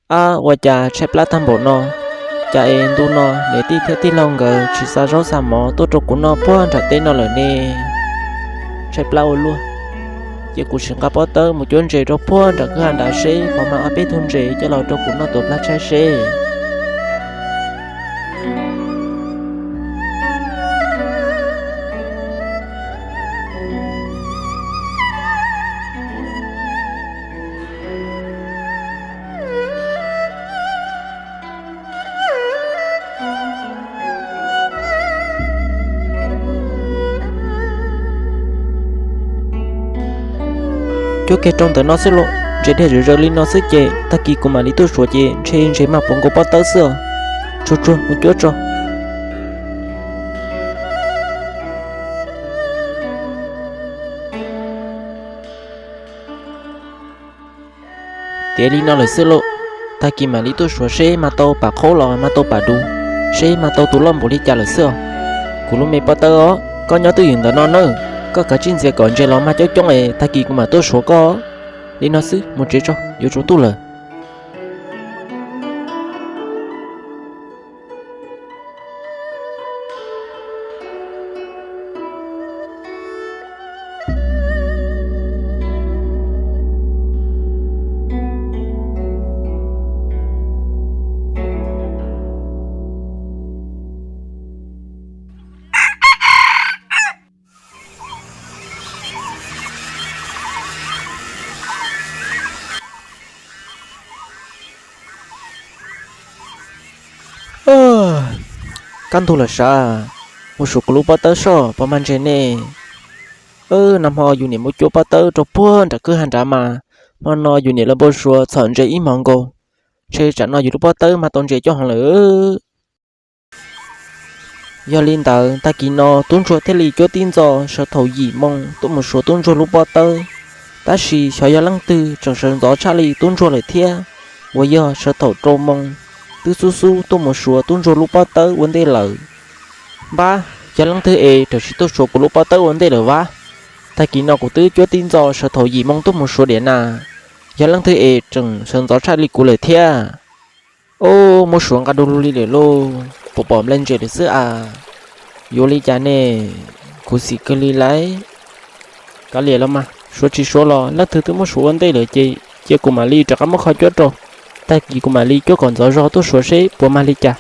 Ab, ua cas tshaib plab tag npaum no? Cas es ntu no niam tij thiab tij laug nkawd tsis xa zaub xa mov tuaj rau kuv noj puag nram teb no lawm ne? Tshaib plab ua luaj. Cia kuv sim nqa pob tawb mus cuab ntses rau puag nram kwj ha nrad seb puas mag ob peb tug ntses coj los rau kuv noj tuav plab tshaib seb. Cuab kiag rau ntawm no xwb lauj, ntses dhia zawv zawv li no xwb ces tag kis kuv mam li tuaj suav ces ntshe ntses mag puas nkaus pob tawb xwb os. Tsuag tsuag mus cuab tso. Tiav li no lawm xwb lauj, tag kis mam li tuaj suav seb mag tau pam qhaub los mag tau pam dub, seb mag tau tus loj npaum li cas lawm xwb os. Kuv lub me pob tawb os, koj nyob twj ywm ntawm no nawb, koj kav tsij ntxias kom ntses los mag coob coob es tag kis kuv mam tuaj suav koj. Li no xwb, mus tsev tso, yuav tsaus ntuj lawm. Kaj ntug lawm sav, mus suav kuv lub pob tawb soj puas mag ntses ne. Nag hmo yus niam mus cuab pob tawb rau puag nram kwj ha nrad mas, hmo no yus niam los npau suav txhom ntses ib hmos nkaus, ntshe tsam no yus lub pob tawb mag tau ntses coob heev lawm. Yog li ntawd tag kis no tub ntsuag thiaj li cuab tib ntxo sawv thaum yim moo tuaj mus suav tub ntsuag lub pob tawb. Tab sis xyov yog leej twg tseem sawv ntxov tshaj li tub ntsuag lawm thiab, uas yog sawv thaum rau moo twb xub xub tuaj mus suav tub ntsuag lub pob tawb ua ntej lawm. Npab, yog leej twg es tseem sim tuaj suav kuv lub pob tawb ua ntej lawm vaj? Tag kis no kuv twb cuab tib ntxo sawv thaum yim moo tuaj mus suav diam na, yog leej twg es tseem sawv ntxov tshaj li kuv lawm thiab? Ub, muab suav nqa du lug li lawm lauj, puas pom nplej ntses lawm xwb as. Yuav li cas ne? Khuv xim kawg li lauj. Kav liam los mas, suav tsis suav los leej twg twb muab suav ua ntej lawm ces cia kuv mam li rov qab muab kho cuab rau. Tag kis kuv mam li cuab kom ntxov zog tuaj suav seb puas mag li cas.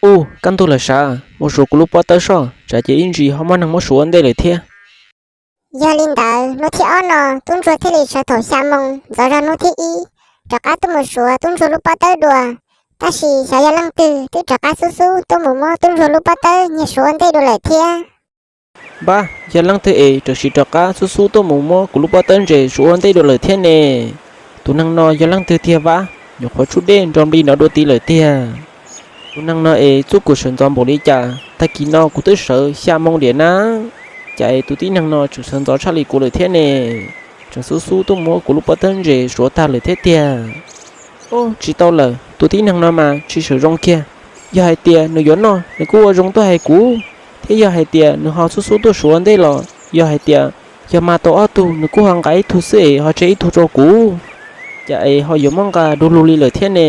Ub, kaj ntug lawm sav, mus suav kuv lub pob tawb soj, tsam ces ib ntsis ho muaj neeg muab suav ua ntej lawm thiab. Yog li ntawd hnub thib ob no tub ntsuag thiaj li sawv thaum xya moo ntxov zog hnub thib ib rov qab tuaj mus suav tub ntsuag lub pob tawb dua. Tab sis xyov yog leej twg twb rov qab xub xub tuaj mus muab tub ntsuag lub pob tawb nyiag suav ua ntej dua lawm thiab. Npab, yog leej twg es tseem sim rov qab xub xub tuaj mus muab kuv lub pob tawb ntses suav ua ntej dua lawm thiab ne? Tus neeg no yog leej twg tiag vaj? Nyuam qhuav tshuab dej nrov nplig nrov dua ti lawm tiag. Tus neeg no es txuj kum sawv ntxov npaum li cas, tag kis no kuv twb sawv xya moo diam na, cas es tus tib neeg no tseem sawv ntxov tshaj li kuv lawm thiab ne? Tseem xub xub tuaj muab kuv lub pob tawb ntses suav tag lawm thiab tiag. Ub, tsis tau lawm, tus tib neeg no mas tsis sawv zoo kiag. Yog hais tias nws yuav noj nws kuj ua zoo tuaj hais kuv, thiab yog hais tias nws ho xub xub tuaj suav ua ntej los yog hais tias yog mag tau ob tug nws kuj ho nqa ib tug xwb es ho tseg ib tug rau kuv, cas es ho yuav muab nqa du lug li lawm thiab ne?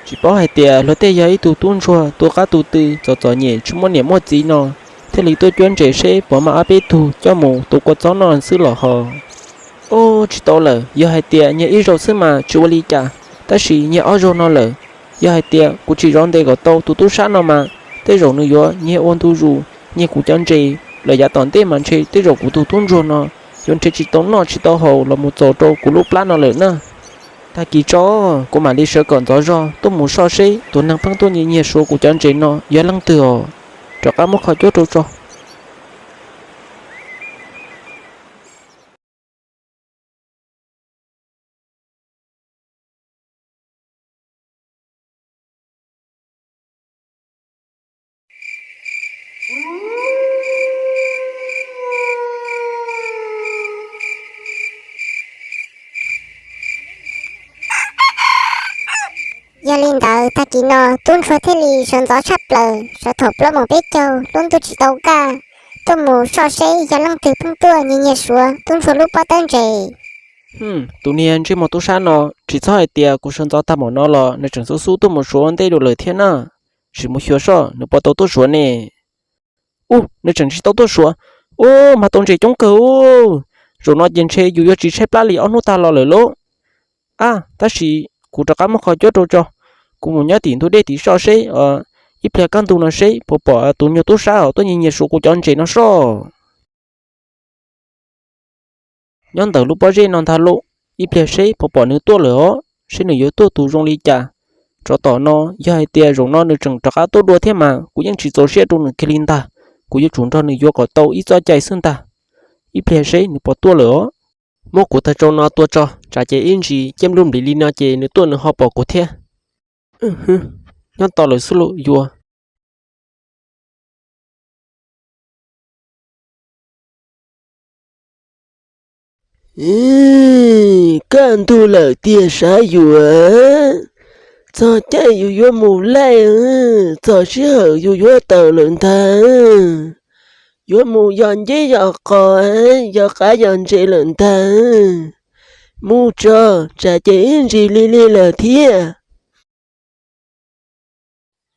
Tsis paub hais tias luag tej yog ib tug tub ntsuag tu qab tu tw txom txom nyem tsis muaj niam muaj txiv no thiaj li tuaj cuab ntses seb puas mag ob peb tug coj mus tua kua txob noj xwb los ho. Ub, tsis tau lawm, yog hais tias nyiag ib zaug xwb mas tsis ua li cas, tab sis nyiag ob zaug no lawm, yog hais tias kuv tsis zov ntes kom tau tus tub sab no mas tej zaum nws yuav nyiag ua ntu zus nyiag kuv cov ntses lawm yav tom ntej mas ntshe tej zaum kuv tus tub ntsuag no yuav nrhiav tsis tau noj tsis tau haus los mus txaus rau kuv lub plab no lawm na. Tag kis tso, kuv mam li sawv kom ntxov zog tuaj mus soj seb tus neeg pheej tuaj nyiag nyiag suav kuv cov ntses no yog leej twg os. Rov qab muab kho cuab rau tso. Li ntawd tag kis no tub ntsuag thiaj li sawv ntxov tshaj plaws sawv thaum plaub moos peb caug lub ntuj tsis tau kaj, tuaj mus soj seb yog leej twg pheej tuaj nyiag nyiag suav tub ntsuag lub pob tawb ntses. Tus niag ntsej muag tub sab no, tsis txhob hais tias kuv sawv ntxov tag npaum no los nws tseem xub xub tuaj mus suav ua ntej dua lawm thiab na. Sim mus xyuas soj nws puas tau tuaj suav ne. Ub, nws tseem tsis tau tuaj suav. Ub, mas tau ntses coob kawg ub. Zaum no ces ntshe yus yuav tsis tshaib plab li ob hnub tag los lawm lauj. Ab, tab sis kuv rov qab muab qhov cuab rau tso, kuv mus nyob tim ntug dej tim soj seb, ib pliag kaj ntug no seb puas pom tus nyuag tub sab tuaj nyiag nyiag suav kuv cov ntses no soj. Nyob ntawm lub pob zeb no ntag lauj, ib pliag seb puas pom nws tuaj lawm os, seb nws yuav tuaj tus zoo li cas. Tsov tom no, yog hais tias zaum no nws tseem rov qab tuaj dua thiab mas kuv yeej tsis txaus siab rau nws kiag li ntag. Kuv yuav tsum nrog nws yuav kom tau ib txoj cai xwb ntag. Ib pliag seb nws puas tuaj lawm os. Muab kuv tag tsau no tua tso, tsam ces ib ntsis ciaj nplub nplis li no ces nws tuaj nws ho pom kuv thiab. Nyob tos lawm xwb lauj, yuav. Kaj ntug lawm tiag sav yuav, txog caij yus yuav mus laij, txog sij hawm yus yuav tawm lawm ntag. Yuav mus yos nceb yos qos, yos qav yos ntses lawm ntag. Mus tso, tsam ces ib ntsis lig lig lawm thiab.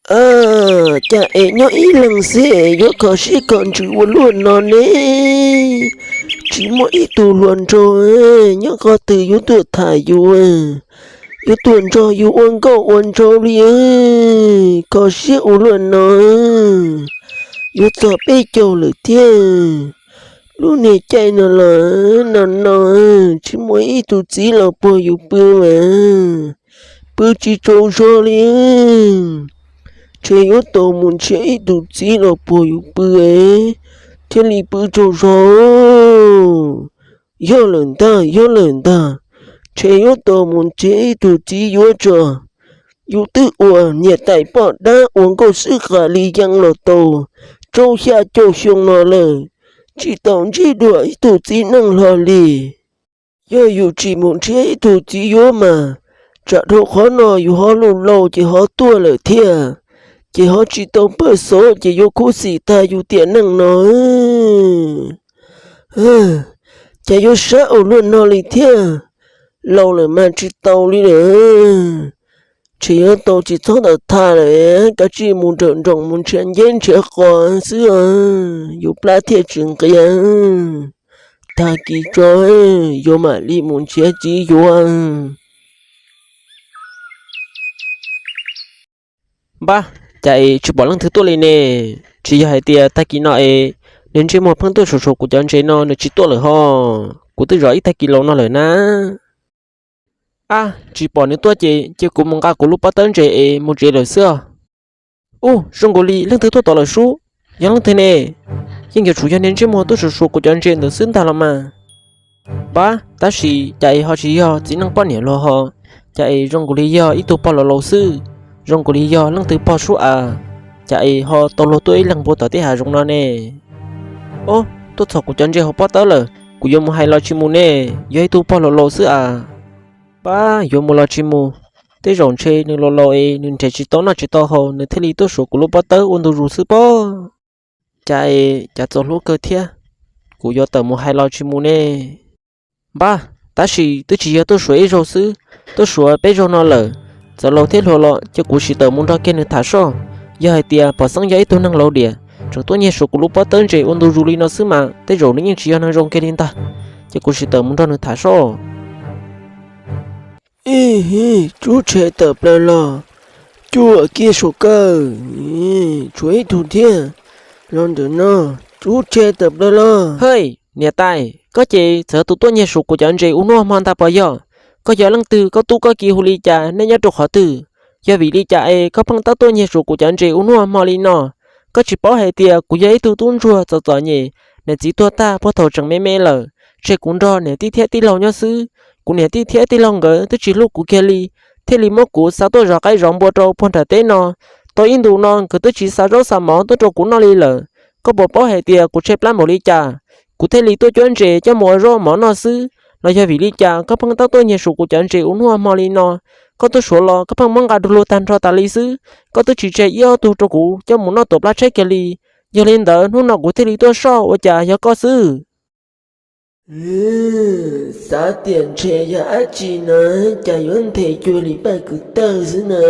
Cas es nyob ib leeg xwb es yuav kho siab kho ntsws ua luaj no ne? Tsis muaj ib tug hluas nraug nyob qhov twg yuav tuaj tham yus, yuav tuaj nrog yus ua nkauj ua nraug li. Kho siab ua luaj no, yuav txog peb caug lawm thiab. Lub niag caij no los no no, tsis muaj ib tug txiv los puag yus pw mas pw tsis tsaug zog li. Ntshe yuav tau mus nrhiav ib tug txiv los puag yus pw thiaj li pw tsaug zog. Yog lawm ntag, yog lawm ntag. Ntshe yuav tau mus nrhiav ib tug txiv yuav tso. Yus twb ua niam tais poj dab ua nkauj xwb qas li yeej los tau rau xya caum xyoo no lawm, tsis tau ntsib dua ib tug txiv neej hlo li. Yog yus tsis mus nrhiav ib tug txiv yuav mas, tsam dhau qhov no yus ho luj laus ces ho tuag lawm thiab, ces ho tsis tau pawj xov ces yuav khuv xim tag yus tiam neej no. Cas yuav sab ua luaj no li thiab, laus lawm mas tsis tau li lawm. Ntshe yuav tau tsis txhob tawm tham lawm, kav tsij mus nrawm nroos mus nrhiav nceb nrhiav qos xwb, yus plab thiaj tsis nqia. Tag kis tso, yuav mam li mus nrhiav txiv yuav. Npab, cas es tsis pom leej twg tuaj li ne? Tsis yog hais tias tag kis no es nws ntsej muag pheej tuaj suav suav kuv cov ntses no nws tsis tuaj lawm ho? Kuv twb zov ib tag kis laus no lawm na. Ab, tsis pom nws tuaj ces cia kuv mus nqa kuv lub pob tawb ntses es mus tsev lawm xwb os. Ub, zoo nkaus li leej twg tuaj tom lawm sub. Yog leej twg ne? Yeej yuav tsum yog niag ntsej muag tuaj suav suav kuv cov ntses ntawd xwb ntag los mas. Npab, tab sis cas es ho tsis yog txiv neej poj niam los ho, cas es zoo nkaus li yog ib tug pog laus laus xwb. Zoo nkaus li yog leej twg pog sub as, cas es ho tau luag tuaj ib leeg npua tom tej hav zoov no ne? Ob, tuaj txhom kuv cov ntses hauv pob tawb lawm, kuv yuav mus hais los tsis mus ne? Yog ib tug pog laus laus xwb as. Npab, yuav mus los tsis mus? Tej zaum ntshe nws laus laus es nws nrhiav tsis tau noj tsis tau haus nws thiaj li tuaj suav kuv lub pob tawb ua ntu zus xwb pob. Cas es cas txaus hlub kawg thiab, kuv yuav tawm mus hais los tsis mus ne? Npab, tab sis twb tsis yog tuaj suav ib zaug xwb, tuaj suav peb zaug no lawm. Txawm laus thiab hluas los ces kuv sim tawm mus nrog kiag nws tham soj. Yog hais tias Pov Xeeb yog ib tug neeg laus diam, tseem tuaj nyiag suav kuv lub pob tawb ntses ua ntu zus li no xwb mas tej zaum nws yeej tsis yog neeg zoo kiag li ntag. Ces kuv sim tawm mus nrog nws tham soj. Ib, tsub tshe tawm plaws los, cuam kiag saum kawg, tshuav ib tug thiab los ntawm no, tsub tshe tawm plaws los. Hej, niam tais, koj ces txawm tus tuaj nyiag suav kuv cov ntses ua nuaj hmo ntag puas yog? Koj yog leej twg, koj tub koj ki hu li cas, nej nyob rau qhov twg? Yog vim li cas es koj pheej tab tuaj nyiag suav kuv cov ntses ua nuaj hmo li no? Koj tsis paub hais tias kuv yog ib tug tub ntsuag txom txom nyem, niam txiv tuag tag puag thaum tseem me me lawm, tseg kuv nrog niam tij thiab tij laug nyob xwb. Kuv niam tij thiab tij laug nkawd twb tsis hlub kuv kiag li, thiaj li muab kuv xa tuaj zov qaib zov npua rau puag nram teb no. Tau ib ntus no nkawd twb tsis xa zaub xa mov tuaj rau kuv noj li lawm. Koj puas paub hais tias kuv tshaib plab npaum li cas, kuv thiaj li tuaj cuab ntses coj mus ua zaub mov noj xwb? Los yog vim li cas koj pheej tab tuaj nyiag suav kuv cov ntses ua nuaj hmo li no? koj tuaj suav los koj pheej muab nqa du lug tag nrho tas li xwb, koj twb tsis tseg ib ob tug rau kuv coj mus noj tuam plab tsheb kiag li. Yog li ntawd hnub no kuv thiaj li tuaj soj ua cas yog koj xwb. Xav tias ntshe yog dab tsi no, cas yuav nthe cuag li paj kwv tawj xwb na.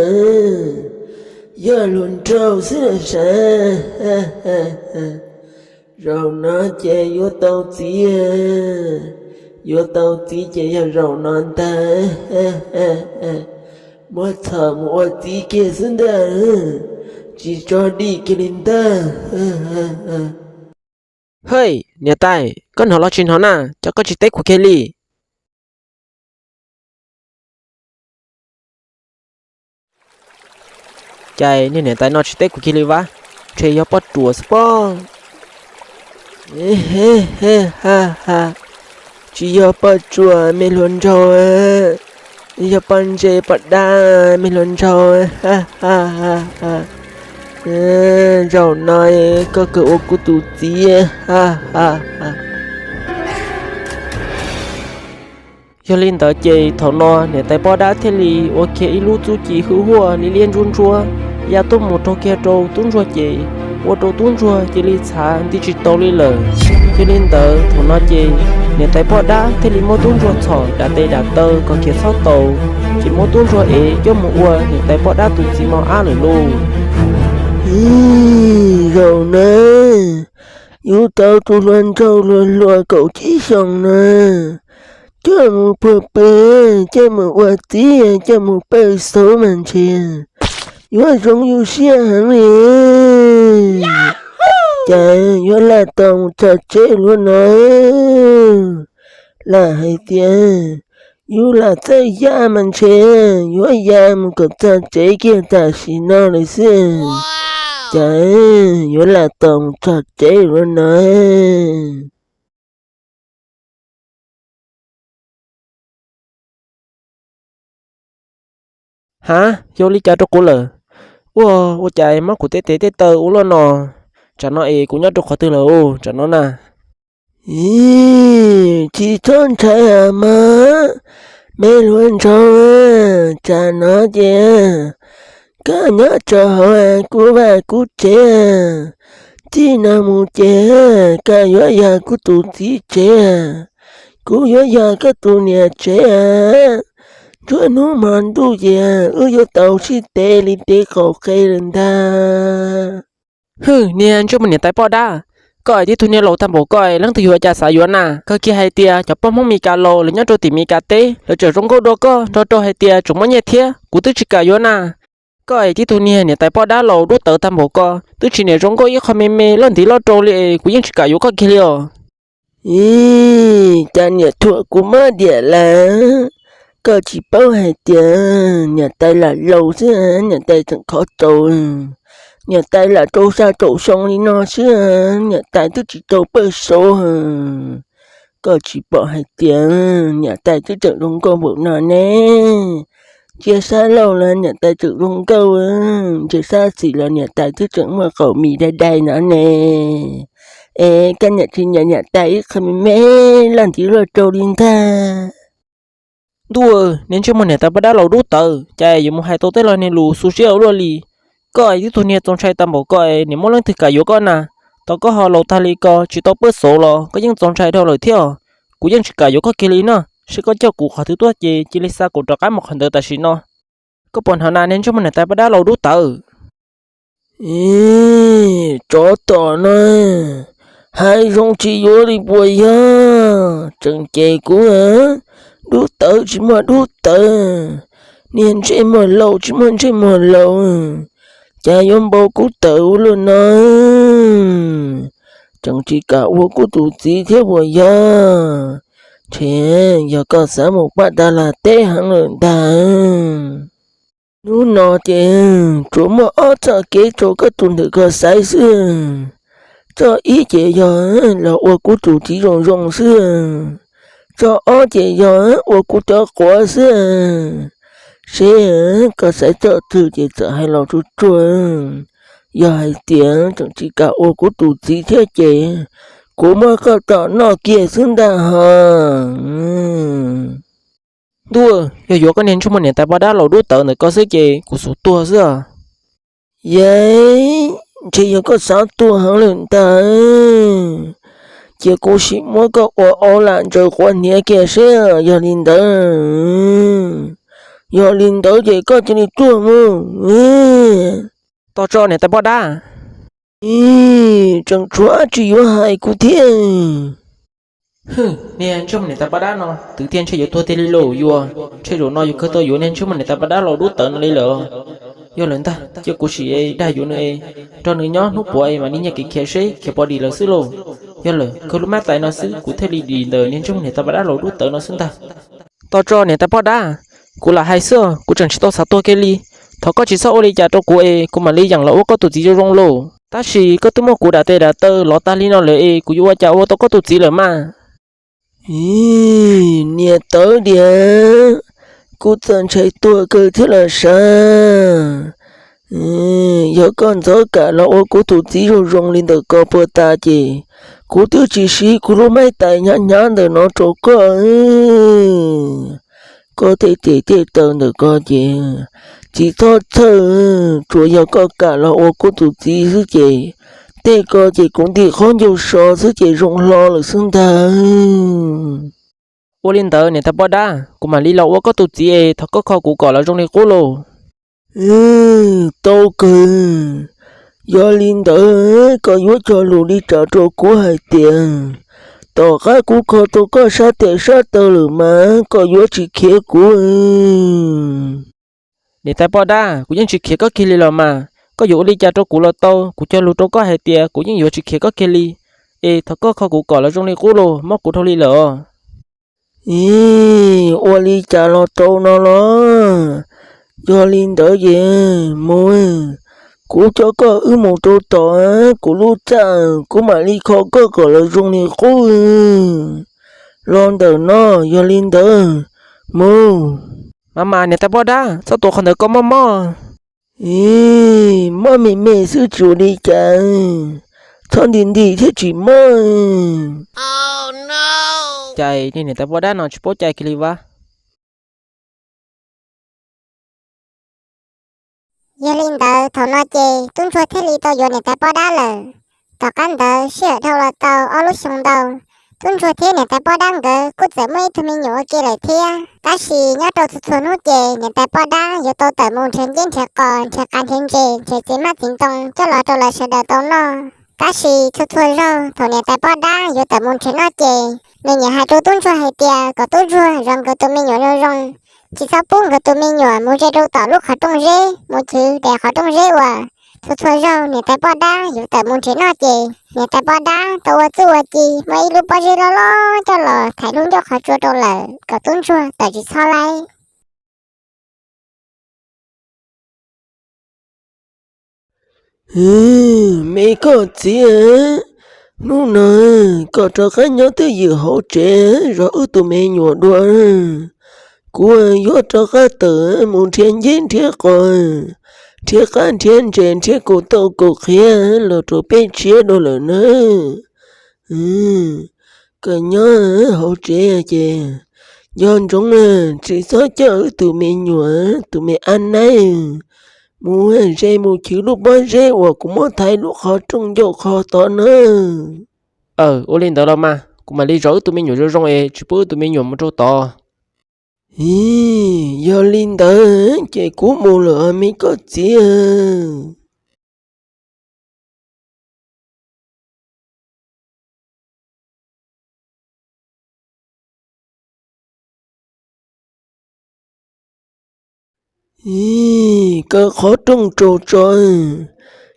Yog hluas nraug xwb na sav. Zaum no ces yuav tau txiv, yuav tau txiv ces yog zaum no ntag. Muab txhom mus ua txiv kiag xwb ntag, tsis tso dim kiag li ntag. Hej, niam tais, koj hnov los tsis hnov na, cas koj tsis teb kuv kiag li? Cas niag niam tais no tsis teb kuv kiag li vab, ntshe yog poj ruam xwb pob. Ha ha, tsis yog poj ruam me hluas nraug, yog poj ntse poj dab me hluas nraug. Ha ha, zaum no koj kawg ua kuv tus txiv. Ha ha. Yog li ntawd ces thaum no niam tais poj dab thiaj li ua kiag ib lub txuj ci hwj huaj liab liab ntsuab ntsuab ya tuaj mus raug kiag rau tub ntsuag ces ua rau tub ntsuag cia li txhav nti tsis tau li lawm. Yog li ntawd thaum no ces niam tais poj dab thiaj li muab tub ntsuag txhom dam tes dam taw kom khiav txhob taus, ces muab tub ntsuag ev coj mus ua niam tais poj dab tus txiv mos ab lawm lauj. Zaum na, yus tau tus hluas nraug hluas hluas kaum tsib xyoos na, coj mus puag pw, coj mus ua txiv, coj mus pawj xauv mas ntshe yuav zoo yus siab heev li. Cas yuav lam tau mus txog tsev luaj no, lam hais tias yus lam txawj ya mas ntshe yuav ya mus kom txog tsev kiag tam sim no lawm xwb. Cas yuav lam tau mus txog tsev luaj no. Ha, yog li cas rau kuv lawm? Ua, ua cas muab kuv tej tes tej taw ua luaj no? Tsam no es kuv nyob rau qhov twg lawm tsam no na? Ib, tsis txhob ntshai mas, me hluas nraug, tsam no ces koj nyob rau hauv kuv vaj kuv tsev, txij no mus ces koj yuav yog kuv tus txiv tsev, kuv yuav yog koj tus niam tsev. Nruab hnub hmo ntuj ces wb yuav tau sib tev li tev qaum qe lawm ntag. Hwj, niag ntsej muag niam tais poj dab, koj es tib tug niag laus tag npaum koj es leej twg yuav cas xav yuav na? Kawg kiag hais tias cov poj Hmoob Mes Kas laus lawv nyob rau tim Mes Kas teb lawv tseem zoo nkauj dua koj, nrog rau hais tias tseem muaj nyiaj thiab, kuv twb tsis kam yuav na. Koj es tib tug niag niam tais poj dab laus dub tawv tag npaum koj twb tsis niam zoo nkauj ib qho me me loj ntiv loj rau li es kuv yeej tsis kam yuav koj kiag li os. Ib, cas niam thuam kuv mob diam lawm. Koj tsis paub hais tias niam tais lam laus xwb, niam tais tseem khov tsaus, niam tais lam rau xya caum xyoo li no xwb, niam tais twb tsis tau pawj xauv. Koj tsis pom hais tias niam tais twb tseem zoo nkauj npaum no ne. Ntsia sab laug los niam tais tseem zoo nkauj, ntsia sab xis los niam tais twb tseem muaj qaum mis dai dai no ne. Es koj niam tsis nyiam niam tais ib qho me me loj ntiv loj rau li ntag. Ntuj, niag ntsej muag niam tais poj dab laus dub tawv, cas yuav mus hais tau tej lo niag lus xu siab ua luaj li. Koj es tib tug niag txaus ntshai tag npaum koj es niam muaj leej twg kam yuav koj na? Tau koj ho laus tag li ko tsis tau pawj xauv los koj yeej txaus ntshai dhau lawm thiab. Kuv yeej tsis kam yuav koj kiag li no, seb koj coj kuv qhov twg tuaj ces cia li xa kuv rov qab mus qhov ntawd tam sim no. Koj puas hnov na niag ntsej muag niam tais poj dab laus dub tawv? Ib, tsov tom no, hais zoo tsis yuav li puas yog? Tseem cem kuv, dub tawv tsis muaj dub tawv, niag ntsej muag laus tsis muaj ntsej muag laus, cas yuav npau kuv tawm ua luaj no? Tseem tsis kam ua kuv tus txiv thiab puas yog? Ntshe yog koj xav mus paj tas las teb heev lawm ntag. Hnub no ces tsuas muaj ob txoj kev rau koj tus ntawm koj xaiv xwb. Txoj ib ces yog los ua kuv tus txiv zoo zoo xwb, txoj ob ces yog ua kuv cov quav xwb. Seb koj xaiv txoj twg ces txawm hais los tsuag tsuag. Yog hais tias tseem tsis kam ua kuv tus txiv thiab ces kuv muab koj tom noj kiag xwb ntag hos. Ntuj, yog yuav koj niag ntsej muag niam tais poj dab laus dub tawv ntawm koj xwb ces kuv xub tuag xwb. Yam, ntshe yog koj xav tuag heev lawm ntag. Cia kuv sim muab koj ua au lam ntsaws quav hniav kiag seb yog li ntawd. Yog li ntawd ces koj cia li tuag mus. Tos tso niam tais poj dab. Tseem tshuav dab tsi yuav hais kuv thiab? Niag ntsej muag niam tais poj dab no twv tiag ntshe yuav tuag tiag li lauj. Yuav ntshe zaum no yuav kawg tau yuav niag ntsej muag niam tais poj dab laus dub tawv no li lawm. Yog lawm ntag, cia kuv sim dag yuav nws, nrog nws nyob hnub puav es mam li nyiag kev khiav seb khiav pom dim lawm xwb lauj. Yog lawm kawg lub mab tais no xwb kuv thiaj li dim ntawm niag ntsej muag niam tais poj dab laus dub tawv no xwb ntag. Tos tso niam tais poj dab, kuv lam hais xwb, kuv tseem tsis tau xav tuag kiag li. Thov koj tsis txhob ua li cas rau kuv es kuv mam li yeem los ua koj tus txiv zoo zoo lauj. Tab sis koj twb muab kuv dam tes dam taw lov tag li no lawm es kuv yuav ua cas ua tau koj tus txiv lawm mas? Niam tawv diam, kuv txawm ntshai tuag kawg thiab los sav. Yog koj ntxov kam los ua kuv tus txiv zoo zoo li ntawm ko puag ta ces kuv twb tsis siv kuv lub mab tais hnyav hnyav ntawm no rau koj. Koj tej tes tej taw ntawm ko ces tsis txhob txhawj, tsuas yog koj kam los ua kuv tus txiv xwb ces tej ko ces kuv ntim qhob ncauj so xwb ces zoo hlo lawm xwb ntag. Ua li ntawd niam tais poj dab, kuv mam li los ua koj tus txiv es thov koj kho kuv kom los zoo li qub lauj. Tau kawg, yog li ntawd koj yuav cog lus li cas rau kuv hais tias tom qab kuv kho tau koj sab tes sab taw lawm mas koj yuav tsis khiav kuv? Niam tais poj dab, kuv yeej tsis khiav koj kiag li los mas. Koj yuav ua li cas rau kuv los tau, kuv cog lus rau koj hais tias kuv yeej yuav tsis khiav koj kiag li. Es thov koj kho kuv kom los zoo li qub lauj, mob kuv dhau li lawm os. Ua li cas los tau no los? Yog li ntawd ces mus, kuv coj koj wb mus rau tom kuv lub txaj, kuv mam li kho koj kom los zoo li qub. Los ntawm no, yog li ntawd, mus. Mas mas niam tais poj dab, txhob tuav qhov ntawd, koj mob mob. Mob me me xwb tsis ua li cas, txhob nti nti thiab tsis mob. Cas niag niam tais poj dab no tsis paub cai kiag li vaj. Yog li ntawd thaum no ces tub ntsuag thiaj li tau yuav niam tais poj dab lawm. Tom qab ntawd sij hawm dhau los tau ob lub xyoo ntau, tub ntsuag thiab niam tais poj dab nkawd kuj txawm muaj ib tug me nyuam ua ke lawm thiab. Tab sis nyob rau txhua txhua hnub ces niam tais poj dab yuav tau tawm mus nrhiav nceb nrhiav qos, nrhiav qav nrhiav ntses, nrhiav txiv maj txiv ntoo coj los rau lawv sawv daws tau noj. Tab sis txhua txhua zaug thaum niam tais poj dab yuav tawm mus nrhiav noj ces nws nyiam hais rau tub ntsuag hais tias kom tub ntsuag zov nkawd tus me nyuam zoo zoo, tsis txhob pub nkawd tus me nyuam mus ze rau tom lub qhov rooj zeb, mus chwv daim qhov rooj zeb uas txhua txhua zaug niam tais poj dab yuav tawm mus nrhiav noj ces niam tais poj dab tau ua txuj ua ci muab ib lub pob zeb loj loj coj los thaiv lub ncauj qhov tsua rau lawm kom tub ntsuag tawm tsis txhob laib. Me koj txiv, hnub no koj rov qab nyob twj ywm hauv tsev zov wb tus me nyuam dua. Kuv yuav rov qab tawm mus nrhiav nceb nrhiav qos, nrhiav qav nrhiav ntses nrhiav kaum tauj kaum qhiav los rau peb tshiab dua lawm nawb. Koj nyob hauv tsev ces nco ntsoov tsis txhob coj wb tus me nyuam tus me ab naib mus ze mus chwv lub pob zeb uas kuv muab thaiv lub qhov rooj ncauj qhov tod na. Aw, ua li ntawd los mas kuv mam li zov wb tus me nyuam zoo zoo es tsis pub wb tus me nyuam mus rau tod. Yog li ntawd ces kuv mus lawm me koj txiv. Kaw qhov rooj rau tso,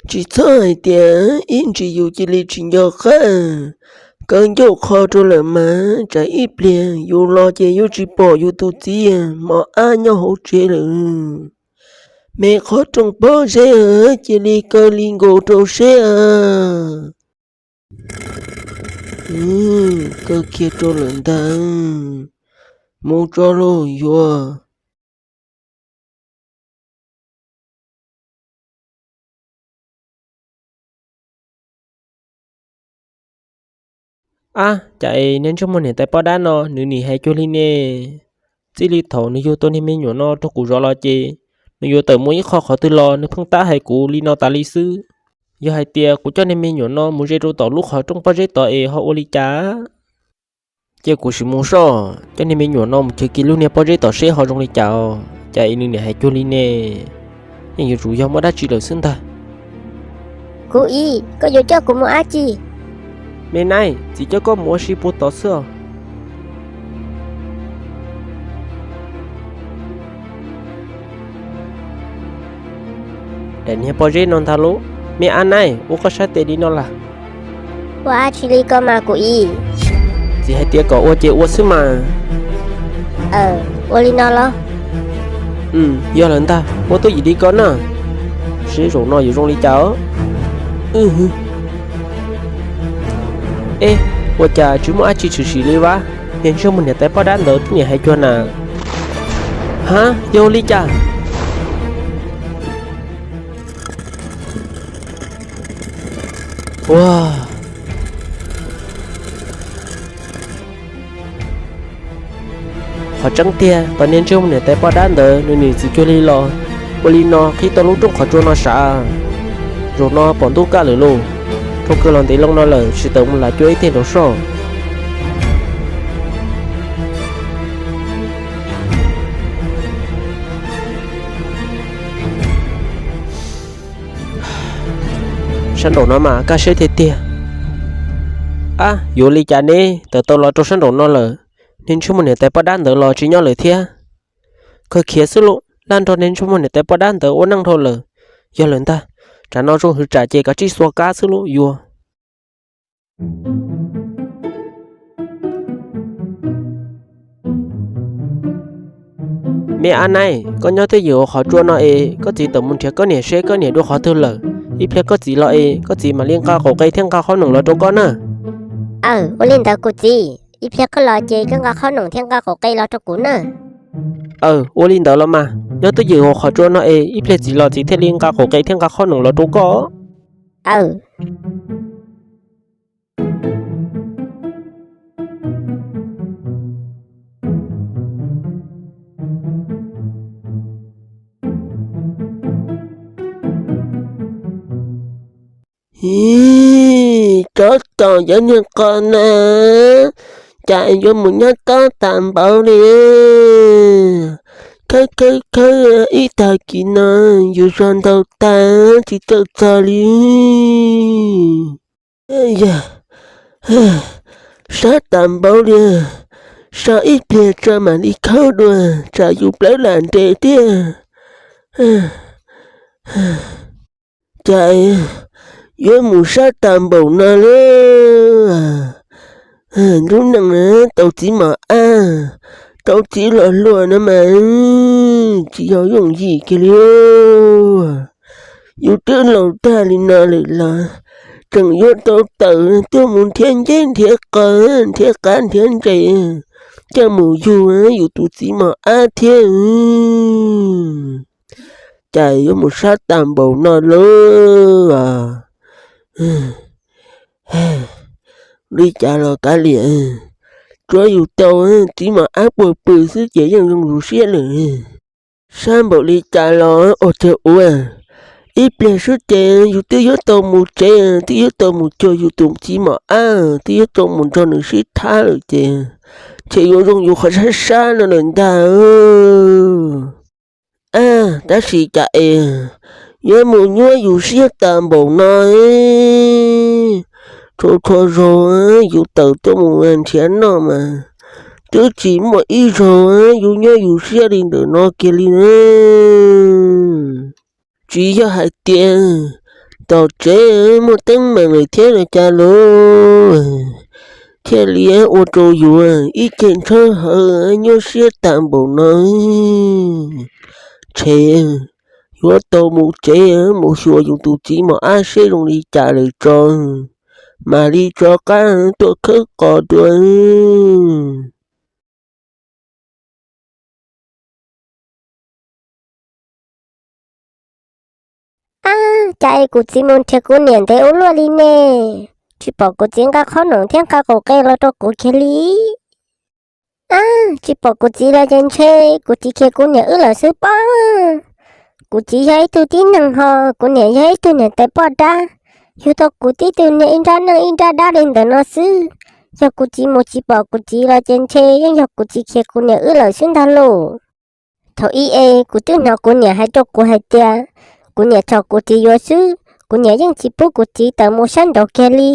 tsis txhob hais tias ib ntsis yus cia li tsis nco qab. Kaw ncauj qho rau lawm mas tsam ib pliag yus los ces yuav tsis pom yus tus txiv mos ab nyob hauv tsev lawm. Me qhov rooj pob zeb, cia li kaw li nkaus rau seb. Kaw kiag rau lawm ntag. Mus tso lauj yuav. Ab, cas es niag ntsej muag niam tais poj dab no nws nim hais cuag li ne? Txij li thaum nws yug tau niag me nyuam no rau kuv zov los ces nws yuav tawm mus ib qho qhov twg los nws pheej tab hais kuv li no tas li xwb. Yog hais tias kuv coj niag me nyuam no mus ze rau tom lub qhov rooj pob zeb tod es ho ua li cas? Cia kuv sim mus soj, coj niag me nyuam no mus chaw kiag lub niag pob zeb tom seb ho zoo li cas os, cas es nws niam hais cuag li ne. Yeej yuav tsum yog muaj dab tsi lawm xwb ntag. Kuv ib, koj yuav coj kuv mus dab tsi? Me naib, txiv coj koj mus ua si puag tod xwb os. Daim niag pob zeb no ntag lauj. Me ab naib, ua koj sab tes li no las. Ua dab tsi li ko mas kuv ib? Txiv hais tias kom ua ces ua xwb mas. Ua li no los? Yog lawm ntag, ua tuaj yim li ko na. Seb zaum no yuav zoo li cas os. Eb, ua cas tsis muaj dab tsi tshwm sim li vas? Niag ntsej muag niam tais poj dab ntawd twb niam hais cuag na. Ha, yog li cas? Ua, qhov tseeb tiag, tos niag ntsej muag niam tais poj dab ntawd nws niam txiv cuag li los. Ua li no qhib tau lub rooj qhov tsua no sav. Zaum no pom ntuj kaj lawm lauj. Dhau kawg los ntev loo no lawm, tsis tawm mus lam cua ib teg nraum soj. Sab nraum no mas kaj siab tiag tiag. Ab, yuav li cas ne, tawm tau los rau sab nraum no lawm, niag ntsej muag niam tais poj dab ntawd los tsis nyob lawm thiab. Kawg khiav xwb lauj, laj nrog niag ntsej muag niam tais poj dab ntawd ua neej dhau lawm. Yog lawm ntag, tsam no zoo hwv tsam ces kav tsij xuas kab xwb lauj yuav. Me ab naib, koj nyob twj ywm hauv qhov tsua no es koj txiv tawm mus nrhiav koj niam seb koj niam dua qhov twg lawm. Ib pliag koj txiv los es koj txiv mam li nqa qaum qe thiab nqa qhob noom los rau koj na. Aw, ua li ntawd kuv txiv, ib pliag koj los ces koj nqa qhob noom thiab nqa qaum qe los rau kuv na. Aw, ua li ntawd los mas, nyob twj ywm hauv qhov tsua no es ib pliag txiv los txiv thiaj li nqa qaum qe thiab nqa qhob noom los rau koj. Aw. Ib, tsob tog cov niag qos na, cas yuav mus nyob tob tas npaum li. Khawb khawb khawb, ib tag kis no yus zog ntau tag tsis txawj txog li. Yog, sab tas npaum li, so ib pliag tso mam li khawb dua, tsam yus plawv lam nres thiab. Cas yuav mus sab tas npaum no lauj. Lub neej tau txiv mos ab, tau txiv los hluas no mas tsis yog yooj yim kiag li. Yus twb laus tag li no lawm los tseem yuav tau tawm tuaj mus nrhiav nceb nrhiav qos, nrhiav qav nrhiav ntses coj mus yug yus tus txiv mos ab thiab. Cas yuav mus sab tas npaum no lauj. Li cas los kav liam, tsuav yus tau txiv mos ab puag pw xwb ces yeej zoo yus siab lawm. Sab npaum li cas los ua tiag ua, ib pliag xwb ces yus twb yuav tau mus tsev, twb yuav tau mus cuag yus tus txiv mos ab, twb yuav tau mus nrog nws sib thab lawm ces ntshe yuav zoo yus qhov sab sab no lawm ntag. Ab, tab sis cas es yuav mus nyuaj yus siab tas npaum no. Txhua txhua zaug yus tawm tuaj mus nrhiav noj mas twb tsis muaj ib zaug yus nyuaj yus siab li ntawm no kiag li na. Tsis yog hais tias tom tsev muaj teeb meem lawm thiab los cas lauj, thiaj li ua rau yus ib ce ntshawb hawv nyuaj siab tas npaum no. Ntshe yuav tau mus tsev mus xyuas yus tus txiv mos ab seb zoo li cas lawm tso, mam li rov qab tuaj khawb qos dua. Ab, cas es kuv txiv mus nrhiav kuv niam ntev ua luaj li ne, tsis pom kuv txiv nqa qhob noom thiab nqa qaum qe los rau kuv kiag li. Ab, Tsis pom kuv txiv los ces ntshe kuv txiv khiav kuv niam wb lawm xwb pob. Kuv txiv yog ib tug tib neeg ho kuv niam yog ib tug niam tais poj dab, yug tau kuv tib tug niag ib nrab neej ib nrab dab li ntawd no xwb. Yog kuv txiv mus tsis pom kuv txiv los ces ntshe yeej yog kuv txiv khiav kuv niam wb lawm xwb ntag lauj. Thaum ib es kuv twb hnov kuv niam hais rau kuv hais tias kuv niam txhom kuv txiv yuav xwb, kuv niam yeej tsis pub kuv txiv tawm mus sab nraud kiag li.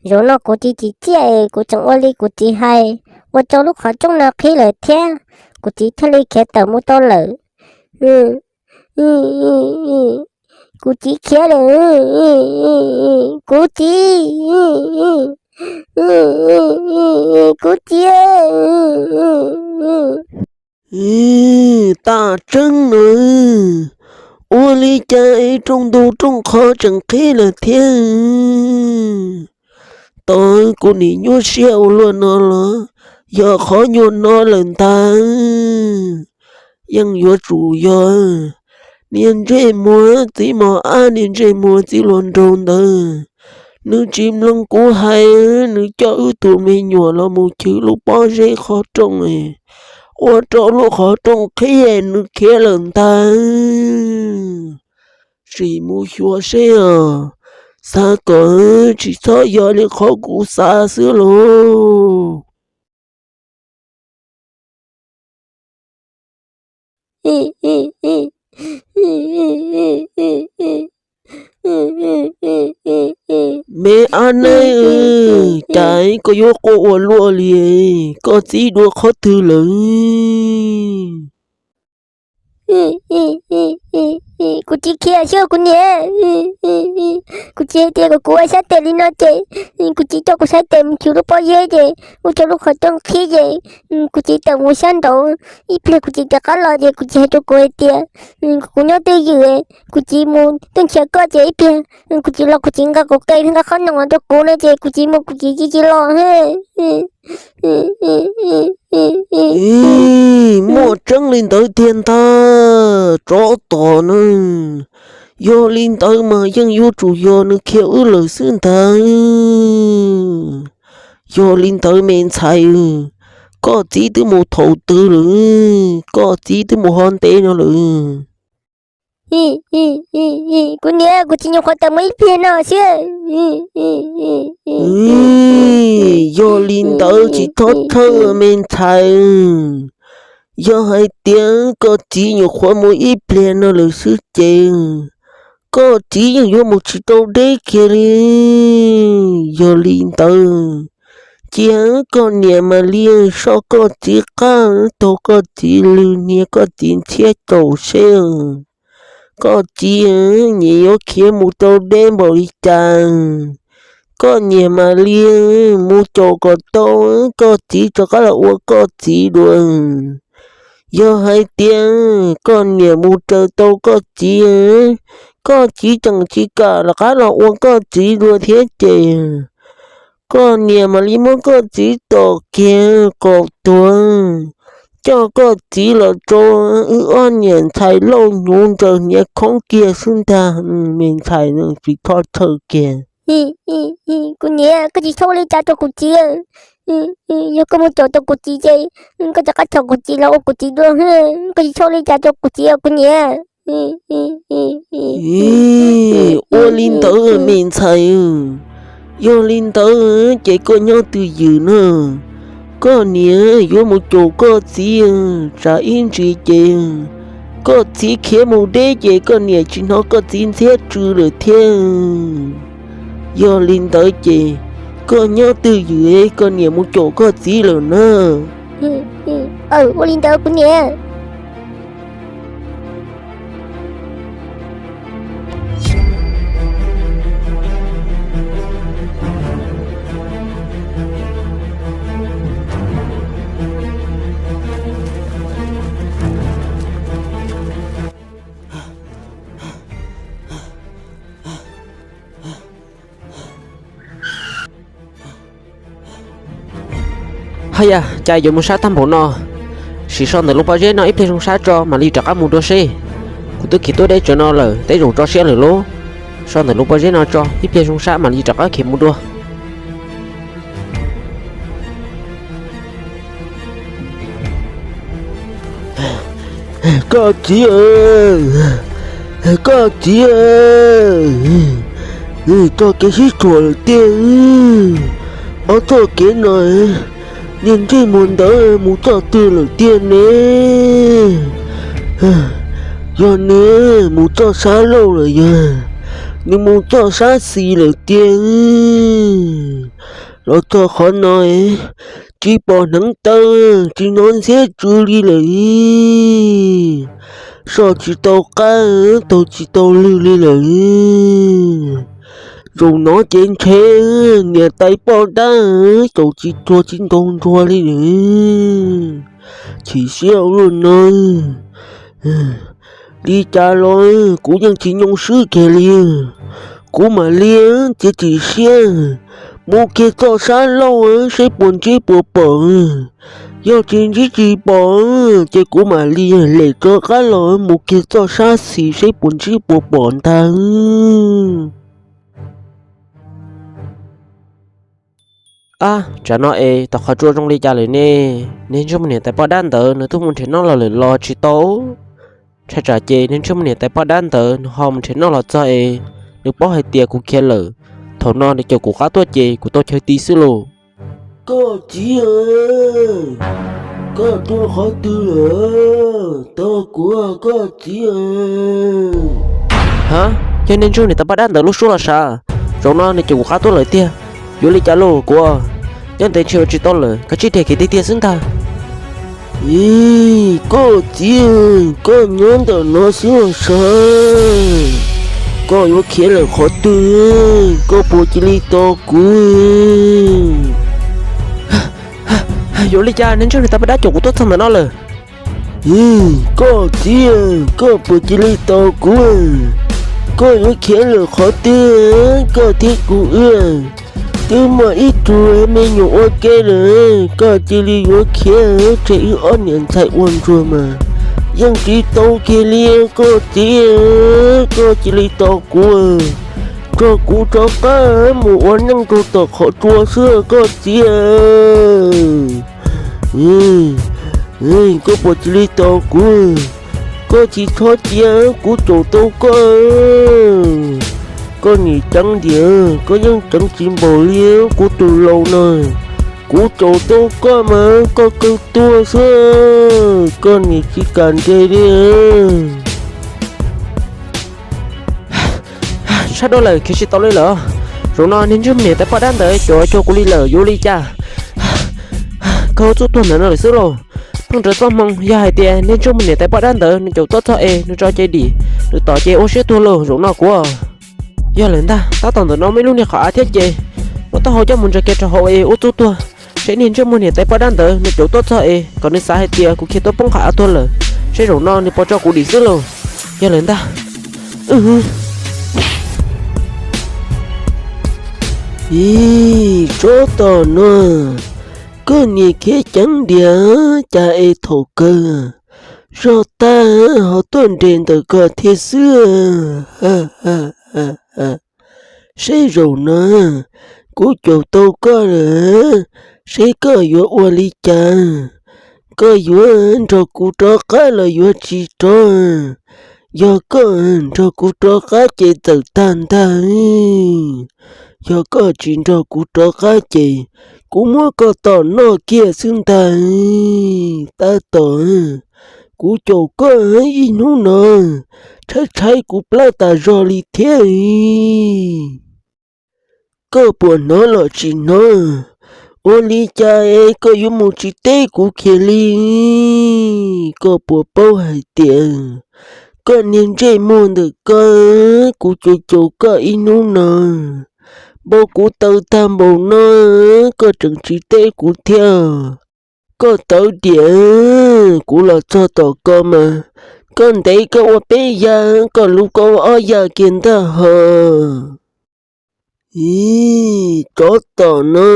Zaum no kuv txiv tsim txiaj es kuv tseem ua li kuv txiv hais, ua rau lub qhov rooj no qhib lawm thiab, kuv txiv thiaj li khiav tawm mus tau lawm. Kuv txiv khiav lawm, kuv txiv, kuv txiv. Tam tseeb no, ua li cas es rooj ntug rooj qhov tseem qhib lawm thiab? Tos kuv nim nyuaj siab ua luaj no los yog qhov nyuag no lawm ntag. Yeej yuav tsum yog niag ntsej muag txiv mos ab, niag ntsej muag txiv hluas nraug ntawd, nws tsis mloog kuv hais, nws coj wb tus me nyuam los mus chwv lub pob zeb qhov rooj, ua rau lub qhov rooj qhib, nws khiav lawm ntag. Sim mus xyuas seb os, xav kom tsis txhob yog li qhov kuv xav xwb lauj. Me ab neeb, cas koj yuav quaj ua luaj li? Koj txiv dua qhov twg lawm? Kuv txiv khiav xwb kuv niam. Kuv txiv hais tias kom kuv ua sab tes li no ces kuv txiv coj kuv sab tes mus chwv lub pob zeb ces ua rau lub qhov rooj qhib ces kuv txiv tawm mus sab nraud. Ib pliag kuv txiv rov qab los ces kuv txiv hais rau kuv hais tias, kuv nyob twj ywm, kuv txiv mus tuaj nrhiav koj ces ib pliag kuv txiv los kuv txiv nqa kuv qe nqa qhob noom los rau kuv no ces kuv txiv mus kuv txiv tsis tsis los. Muaj tseeb li ntawd tiag ntag, tsov tom na. Yog li ntawd mas yeej yuav tsum yog nws khiav wb lawm xwb ntag. Yog li ntawd me ntxhais, koj txiv twb mus thaum twg lawm? Koj txiv twb mus ho ntev no lawm? Kuv niam, kuv txiv nyuam qhuav tawm mus ib pliag no xwb. Yog li ntawd tsis txhob txhawj me ntxhais. Yog hais tias koj txiv nyuam qhuav mus ib pliag no lawm xwb ces koj txiv yeej yuav mus tsis tau deb kiag li. Yog li ntawd, cia koj niam mam li soj koj txiv qab, taug koj txiv lw, hnia koj txiv ntxhiab caum seb koj txiv nyiam yuav khiav mus tau deb npaum li cas. Koj niam mam li mus caum kom tau, koj txiv rov qab los ua koj txiv dua. Yog hais tias koj niam mus raws tau koj txiv, koj txiv tseem tsis kam rov qab los ua koj txiv dua thiab ces koj niam mam li muab koj txiv tom kiag kom tuag, coj koj txiv los rau wb ob niam ntxhais lauj hnyuv ntsaws hniav khoob kiag xwb ntag. Me ntxhais, tsis txhob txhawj kiag. Kuv niam, koj tsis txhob ua li cas rau kuv txiv. Yog koj mus caum tau kuv txiv ces koj rov qab txhom kuv txiv los ua kuv txiv dua. Koj tsis txhob ua li cas rau kuv txiv os kuv niam. Ua li ntawd me ntxhais, yog li ntawd ces koj nyob twj ywm na. Koj niam yuav mus caum koj txiv, tsam ib ntsis ces koj txiv khiav mus deb ces koj niam tsis hnov koj txiv ntxhiab tsw lawm thiab. Yog li ntawd ces koj nyob twj ywm, koj niam mus caum koj txiv lawm na. Ua li ntawd kuv niam. Haj yam, cas yuav mus sab tag npaum no. Sim so ntawm lub pob zeb no ib pliag zoo sab tso mam li rov qab mus dua seb. Kuv twb khiav tuaj deb tsawv no lawm, tej zaum tso siab lawm lauj. So ntawm lub pob zeb no tso ib pliag zoo sab mam li rov qab khiav mus dua. Koj txiv, koj txiv, txoj kev sib tshuam lawm tiag. Ob txoj kev no, niag ntsej muag ntawd mus txoj twg lawm tiag ne? Yog nws mus txoj sab laug lawm yog nws mus txoj sab xis lawm tiag. Los txog qhov no, tsis pom hneev taw, tsis hnov ntxhiab tsw li lawm. Soj tsis tau qab, taug tsis tau lwg li lawm. Zaum no ces ntshe niam tais poj dab caum tsis txuag tsis ntaus ntsuag li lawm. Chim siab ua luaj no. Li cas los kuv yeej tsis nyoo swb kiag li. Kuv mam li txiav txim siab mus kiag txoj sab laug seb puas ntsib puas pom. Yog tsis ntsib tsis pom, ces kuv mam li lem rov qab los mus kiag txoj sab xis seb puas ntsib puas pom ntag. Ab, tsam no es tom qhov tsua zoo li cas lawm ne? Niag ntsej muag niam tais poj dab ntawd nws twb mus nrhiav noj los lawm los tsis tau. Ntshai tsam ces niag ntsej muag niam tais poj dab ntawd nws ho mus nrhiav noj los txog es nws paub hais tias kuv khiav lawm, thaum no nws caum kuv qab tuaj ces kuv tau chaw ti xwb lauj. Koj txiv, koj tuaj qhov twg lawm? Tos kuv, koj txiv. Ha, yog niag ntsej muag niam tais poj dab ntawd lub suab los sav. Zaum no nws caum kuv qab tuaj lawm tiag. Yuav li cas lauj kuv? Nyob ntev ntshe ua tsis tau lawm, kav tsij dhia khiav tiag tiag xwb ntag. Ib, koj txiv, koj nyob ntawm no xwb los sav. Koj yuav khiav lawm qhov twg? Koj puas cia li tos kuv? Yuav li cas niag ntsej muag niam tais poj dab caum kuv tuaj txog ntawm no lawm? Ib, koj txiv, koj puas cia li tos kuv? Koj yuav khiav lawm qhov twg? Koj thiab kuv wb twb muaj ib tug me nyuam ua ke lawm, koj cia li yuav khiav, tseg wb ob niam ntxhais ua ntsuag mas yeej tsis tau kiag li. Koj txiv, koj cia li tos kuv, nrog kuv rov qab mus ua neej rau tom qhov tsua xwb koj txiv. Koj puas cia li tos kuv? Koj tsis txhob cia, kuv caum tau koj. Koj nim ceev ntiag, koj yeej ceev tsis npaum li kuv tus laus no. Kuv caum tau koj mas koj kawg tuag xwb, koj nim tsis kam nres li. Sab dua lawm, khiav tsis tau li lawm. Zaum no niag ntsej muag niam tais poj dab ntawd caum cuag kuv li lawm, yuav li cas? Kawg txuj tuag ntawm no lawm xwb lauj. Pheej rawv txoj hmoo, yog hais tias niag ntsej muag niam tais poj dab ntawd nws caum tuaj txog es nws tso cai dim, nws tom ces ua siab tuag lauj zaum no kuv. Yog lawm ntag, tab tom ntawm no muaj ib lub niag qhov av thiab ces muab taub hau coj mus ntsaws kiag rau hauv es ua txuj tuag, seb niag ntsej muag niam tais poj dab ntawd nws caum tuaj txog es kom nws xav hais tias kuv khiav tuaj poob qhov av tuag lawm, seb zaum no nws puas tso kuv dim xwb lauj. Yog lawm ntag. Ib, tsov tom no, koj niag khiav ceev ntiag, cas es thaum kawg zog tag ho tuaj nres ntawm koj thiab xwb. Seb zaum no kuv caum tau koj lawm, seb koj yuav ua li cas? Koj yuav nrog kuv rov qab los yuav tsis rov? Yog koj nrog kuv rov qab ces txawm tag ntag. Yog koj tsis nrog kuv rov qab ces kuv muab koj tom noj kiag xwb ntag. Tab tom kuv caum koj ib hnub no, tshaib tshaib kuv plab tas zog li thiab. Koj puas hnov los tsis hnov? Ua li cas es koj yuav mus tsis teb kuv kiag li? Koj puas paub hais tias koj niag ntsej muag ntawm koj, kuv caum caum koj ib hnub no, npau kuv taw tag npaum no, koj tseem tsis teb kuv thiab. Koj tawv diam, kuv los txog tom ko mas, koj ntev koj ua peb yam, koj luv koj ua ob yam kiag ntag hos. Ib, tsov tom no,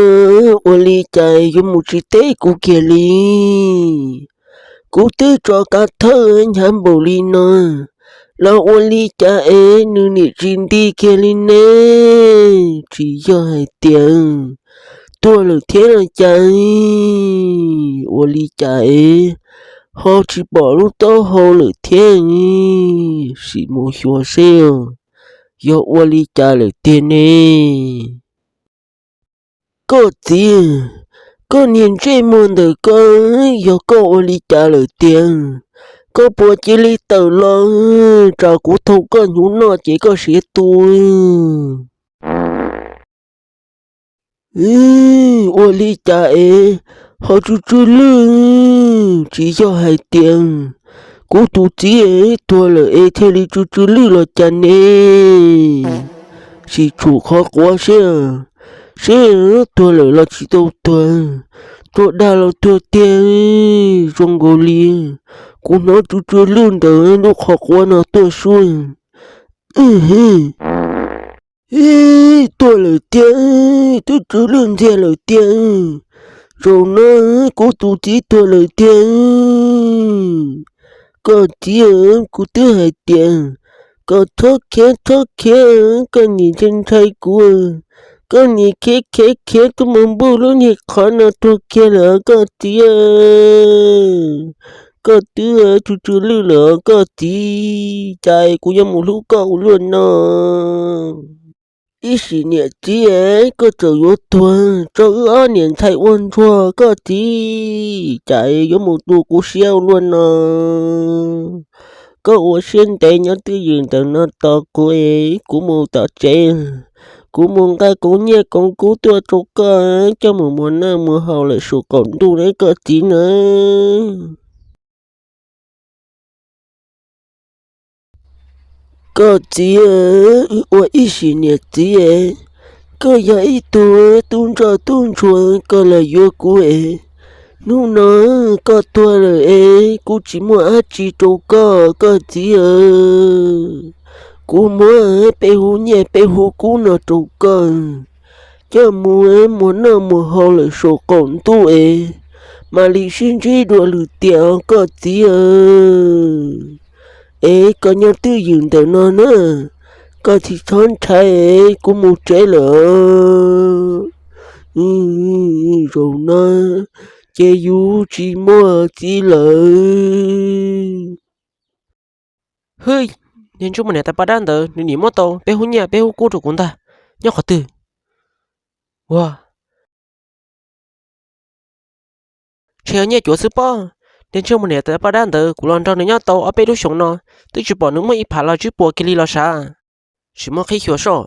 ua li cas yuav mus tsis teb kuv kiag li? Kuv twb tso kav thawj hnyav npaum li no los ua li cas es nws nim tsis nti kiag li ne? Tsis yog hais tias tuag lawm thiab los cas? Ua li cas es ho tsis pom lub taub hau lawm thiab. Sim mus xyuas seb yog ua li cas lawm tiag ne. Koj txiv, koj niag ntsej muag ntawm koj, yog koj ua li cas lawm tiag? Koj puas cia li tawm los, tsam kuv thau koj hnyuv noj ces koj siav tu. Ua li cas es ho tsw tsw lwj? Tsis yog hais tias kuv tus txiv tuag lawm es thiaj li tsw tsw lwj los cas ne? Sim tshum qhov quav seb, seb tuag lawm los tsis tau tuag, tuag dag los tuag tiag. Zoo nkaus li kuv hnov tsw tsw lwj ntawm lub qhov quav no tuaj suab. Tuag lawm tiag, twb tsw lwj ntxiag lawm tiag. Zaum no kuv tus txiv tuag lawm tiag. Koj txiv, kuv twb hais tias kom txhob khiav txhob khiav, koj niam ntshai ntshai kuv, koj niam khiav khiav khiav tuaj mus npuj lub niag qhov no tuag kiag lawm koj txiv. Koj twb tsw tsw lwj lawm koj txiv, cas kuv yuav mus hlub koj ua luaj no. Ib sim niam txiv, koj txawm yuav tuag tso wb ob niam ntxhais ua ntsuag koj txiv, cas yuav mus tu kuv siab ua luaj no. Koj ua siab ntev nyob twj ywm ntawm no tos kuv es kuv mus tom tsev, kuv mus nqa koov nyiaj koov kub tuaj rau koj coj mus muas noj muas haus lawm saum qaum ntuj na koj txiv na. Koj txiv, ua ib sim niam txiv, koj yog ib tug tub ntsoj tub ntsuag koj los yuav kuv es, hnub no koj tuag lawm es kuv tsis muaj dab tsi rau koj koj txiv. Kuv muab peb hub nyiaj peb hub kub no rau koj, coj mus muas noj muas haus lawm saum qaum ntuj es mam li sib ntsib dua lwm tiam koj txiv. Es koj nyob twj ywm ntawm no na, koj tsis txhob ntshai, kuv mus tsev lawm. Zaum no ces yus tsis muaj txiv lawm. Hwb, niag ntsej muag niam tais poj dab ntawd nws nim muab tau peb hub nyiaj peb hub kub rau kuv ntag. Nyob qhov twg? Ua, ntshe yog nyiaj cuav xwb pob. Niag ntsej muag niam tais poj dab ntawd kuv los nrog nws nyob tau ob peb lub xyoos no, twb tsis pom nws muaj ib phav los tsib puas kiag li los sav. Tsis muaj qhib xyuas soj.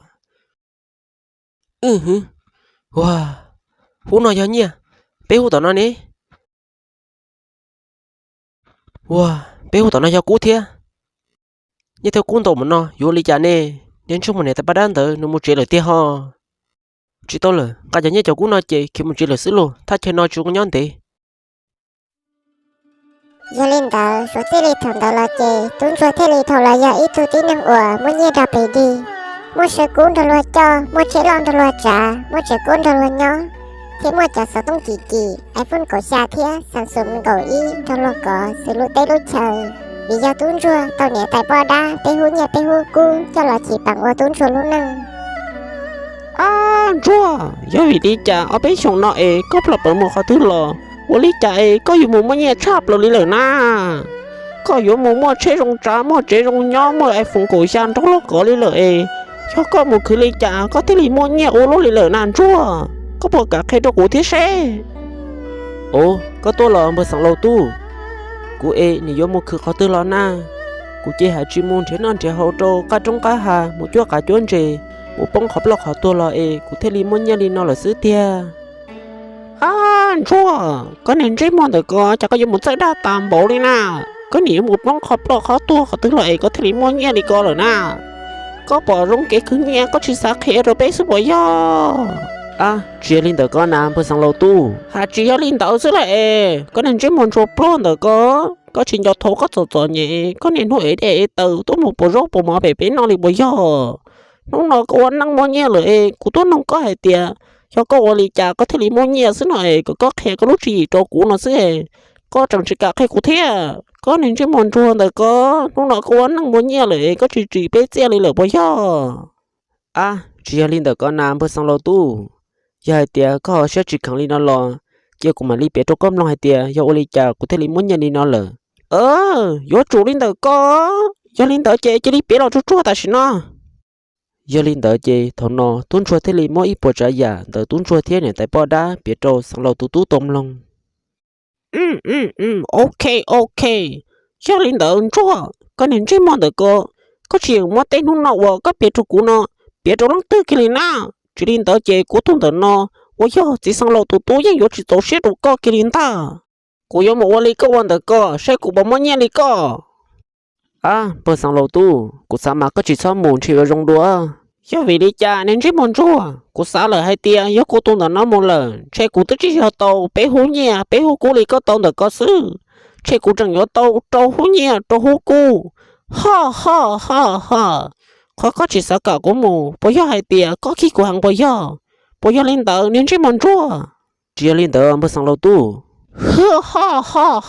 Wb hwv, ua, hub no yog nyiaj, peb hub tom no ne. Ua, peb hub tom no yog kub thiab. Nyiaj thiab kub ntau npaum no yuav ua li cas ne? Niag ntsej muag niam tais poj dab ntawd nws mus tsev lawm tiag ho. Tsis tau lawm, nqa cov nyiaj cov kub no ces khiav mus tsev lawm xwb lauj, thaj chaw no tsis zoo nyob ntev. Yog li ntawd suav txij li thaum ntawd los ces tub ntsuag thiaj li tau los yog ib tug tib neeg uas muaj nyiaj rog pes dig, muaj saw kub nrog luag coj, muaj tsheb loj nrog luag tsav, muaj tsev kub nrog luag nyob, thiab muaj cov xov tooj kim kim iPhone kaum xya thiab Samsung kaum ib nrog luag kov xws lub teb lub chaw. Vim yog tub ntsuag tau niam tais poj dab peb hub nyiaj peb hub kub coj los chim paam ua tub ntsuag lub neej. Ab ntsuag, yog vim li cas ob peb xyoos no es koj ploj plawv mus qhov twg los? Ua li cas es koj yuav mus muaj nyiaj tshaj plaws li lawm na? Koj yuav mus muaj tsheb zoo tsav, muaj tsev zoo nyob, muaj iPhone kaum xya nrog luag kov li lawm es, yog koj mus khwv li cas koj thiaj li muaj nyiaj ua luaj li lawm na ntsuag? Koj puas kam qhia rau kuv thiab seb? Os, koj tuaj los npawg Xeev Laus Tub? Kuv es nim yuav mus khwv qhov twg los na? Kuv ces haj tsis mus nrhiav noj nrhiav haus rau qab roob qab hav, mus cuab qav cuab ntses, mus poob qhov ploj qhov tuag los es kuv thiaj li muaj nyiaj li no lawm xwb tiag. Ab ntsuag, koj niag ntsej muag ntawm ko, cas koj yuav mus txawj dag tas npaum li na? Koj nim yuav mus poob qhov ploj qhov tuag qhov twg los es koj thiaj li muaj nyiaj li ko lawm na? Koj pom zoo kev khwv nyiaj koj tsis xav qhia rau peb xwb puas yog? Ab, tsis yog li ntawd ko na npawg Xeev Laus Tub, haj tsis yog li ntawd xwb lawm es, koj niag ntsej muag ntsuag pluag ntawm ko, koj tsis nco thaum koj txom txom nyem, koj niaj hnub ev dej ev taws tuaj mus puas zaub puas mov pem peb noj li puas yog? Hnub no koj ua neej muaj nyiaj lawm es kuv tuaj noog koj hais tias, yog koj ua li cas koj thiaj li muaj nyiaj xwb no es kom koj qhia koj lub tswv yim rau kuv no xwb es, koj tseem tsis kam qhia kuv thiab. Koj niag ntsej muag ntsuag ntawm ko, hnub no koj ua neej muaj nyiaj lawm es koj tsis tsim peb txiaj li lawm puas yog? Ab, tsis yog li ntawd ko na npawg Xeev Laus Tub, yog hais tias koj ho siab tsis kheev li no los, cia kuv mam li piav rau koj mloog hais tias yog ua li cas kuv thiaj li muaj nyiaj li no lawm. Yuav tsum li ntawm ko. Yog li ntawd ces cia li piav los tsuag tsuag tam sim no. Yog li ntawd ces thaum no tub ntsuag thiaj li muab ib puas tsav yam ntawm tub ntsuag thiab niam tais poj dab piav rau xeev laus tus tub tau mloog. Ok, ok, yog li ntawd ntsuag, koj niag ntsej muag ntawm ko, koj tsis yeem muab tej hnub no uas koj piav rau kuv no piav rau leej twg kiag li na? Tsis li ntawd ces kuv tus ntawm no uas yog txiv xeev laus tus tub yeej yuav tsis txaus siab rau koj kiag li ntag. Kuv yuav mus ua li koj ua ntawm ko, saib kuv puas muaj nyiaj li koj. Ab, npawg xeev laus tub, kuv xav mas koj tsis txhob mus ntshe yuav zoo dua. Yog vim li cas niag ntsej muag ntsuag? Kuv xav lawm hais tias yog kuv tus ntawm no mus lawm ntshe kuv twb tsis yog tau peb hub nyiaj peb hub kub li koj tau ntawm ko xwb, ntshe kuv tseem yuav tau rau hub nyiaj rau hub kub. Ho ho ho ho, qhov koj tsis xav kom kuv mus puas yog hais tias koj khib kuv heev puas yog? Puas yog li ntawd niag ntsej muag ntsuag? Tsis yog li ntawd npawg xeev laus tub. Ho ho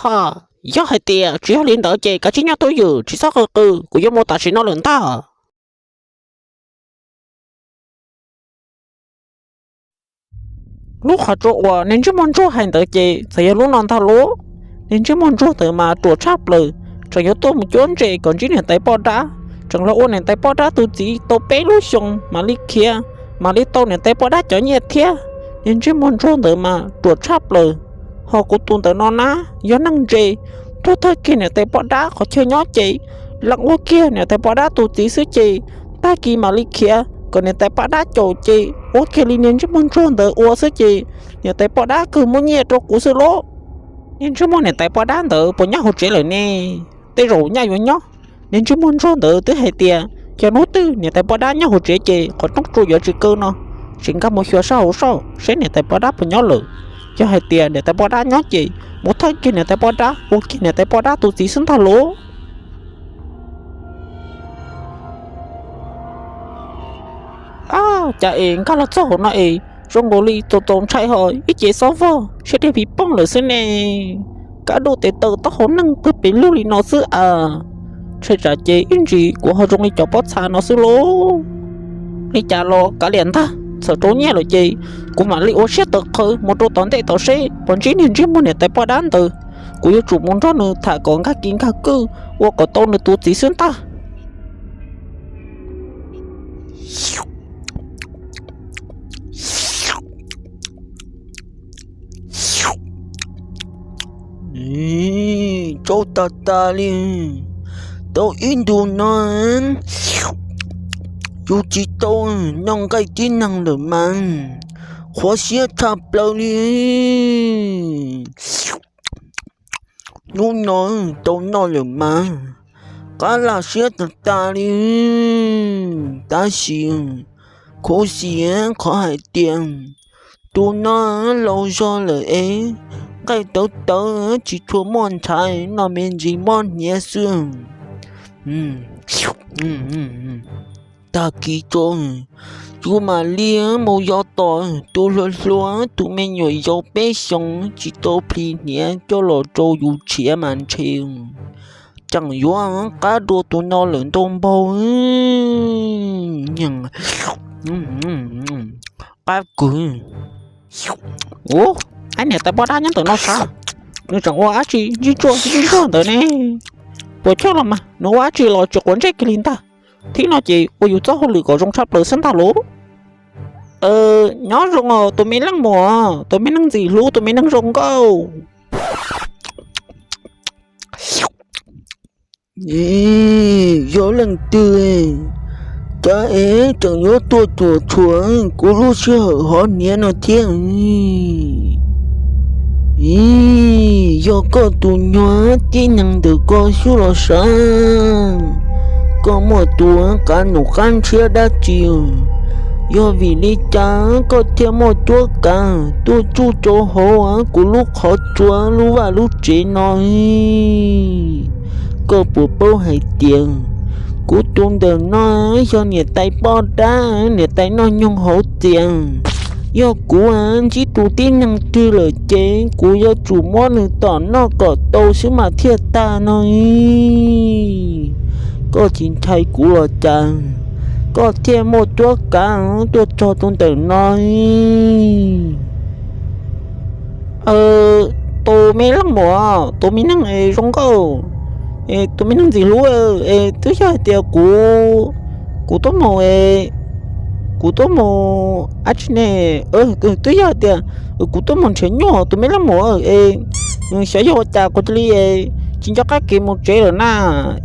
ho, yog hais tias tsis yog li ntawd ces kav tsij nyob twj ywm tsis txhob qw qw, kuv yuav mus tam sim no lawm ntag. Lub qhov tsua uas niag ntsej muag ntsuag hais ntawd ces txawm yog lub no ntag lauj. Niag ntsej muag ntsuag ntawd mas ruam tshaj plaws, tseem yuav tuaj mus cuab ntses kom ntsib niam tais poj dab, tseem los ua niam tais poj dab tus txiv tau peb lub xyoo mam li khiav, mam li tau niam tais poj dab cov nyiaj thiab. Niag ntsej muag ntsuag ntawd mas ruam tshaj plaws. Ho kuv tus ntawm no na, yog neeg ntse, tuag thawj kiag niam tais poj dab qhov chaw nyob ces lees ua kiag niam tais poj dab tus txiv xwb ces tag kis mam li khiav kom niam tais poj dab caum ces ua kiag li niag ntsej muag ntsuag ntawd ua xwb ces niam tais poj dab kawg muab nyiaj rau kuv xwb lauj. Niag ntsej muag niam tais poj dab ntawd puas nyob hauv tsev lawm ne? Tej zaum nyaj yuav nyob. Niag ntsej muag ntsuag ntawd twb hais tias yog hnub twg niam tais poj dab nyob hauv tsev ces qhov rooj tsua yuav tsis kaw no, tseem nkag mus xyuas sab hauv soj seb niam tais poj dab puas nyob lawm. Yog hais tias niam tais poj dab nyob ces mus thawj kiag niam tais poj dab ua kiag niam tais poj dab tus txiv xwb ntag lauj. Ab, cas es nkag los txog hauv no es zoo nkaus li txaus txaus ntshai ho ib ce xob vog sab dej pis pooj lawm xwb ne. Kab duj tes taw taub hau neeg pawg pes lug li no xwb as. Ntshai tsam ces ib ntsis kuv ho zoo li cov pob txha no xwb lauj. Li cas los kav liam ntag, txawm rau nyiaj lawm ces kuv mam li ua siab tawv qhawv mus rau tom ntej tom seb puas ntsib niag ntsej muag niam tais poj dab ntawd. Kuv yuav tsum mus nrog nws tham kom nkag kis nkag kwj ua kom tau nws tus txiv xwb ntag. Tsaus tas tas li, tau ib ntus no yus tsis tau noj nqaij tib neeg lawm mas qhuav siab tshaj plaws li. Hnub no tau noj lawm mas qab laj siab tag tas li. Tab sis khuv xim qhov hais tias tus no laus zog lawm es nqaij tawv tawv tsis tshua muaj ntshai, noj me ntsis mob hniav xwb. Tag kis tso, yus mam li mus yos tom tus hluas hluas tus me nyuam yaus peb xyoos tsis tau plhis hniav coj los rau yus tshiav mas ntshe tseem yuav qab dua tus no lawm ntau npaug. Qab kawg. Ub, ab, niam tais poj dab nyob ntawm no sav, nws tseem ua dab tsi ntsig ntsuag ntsig ntsuag ntawd ne? Puas choj los mas nws ua dab tsi los tsis quav ntsej kiag li ntag. Thib no ces ua yus txoj hauj lwm kom zoo tshaj plaws xwb ntag lauj. Nyob zoo os tus me leej muam, tus me neeg ntxim hlub, tus me neeg zoo nkauj. Yog leej twg, cas es tseem yuav tuaj cuam tshuam kuv lub sij hawm hov hniav no thiab? Yog koj tus nyuag tib neeg ntawm ko xwb los sav, koj muaj tus qab num qab ntshiab dab tsi? Yog vim li cas koj thiaj muaj cuab kav tuaj tsuj rau hauv kuv lub qhov tsua lub vaj lub tsev no? Koj puas paub hais tias kuv tus ntawm no yog niam tais poj dab, niam tais noj nyoog hauv txias? Yog kuv ntsib tus tib neeg twg lawm ces kuv yuav tsum muab nws tom noj kom tau xwb mas thiaj tag no. Koj tsis ntshai kuv los cas, koj thiaj muaj cuab kav tuaj txog tus ntawm no? Tus me leej muam, tus me neeg es zoo nkauj, es tus me neeg ntxim hlub, es twb yog hais tias kuv, kuv tuaj mus, kuv tuaj mus, ab tsi ne, twb yog hais tias kuv tuaj mus nrhiav nyuj tus me leej muam es, xyov yog ua cas kuv cia li tsis nco qab kev mus tsev lawm na.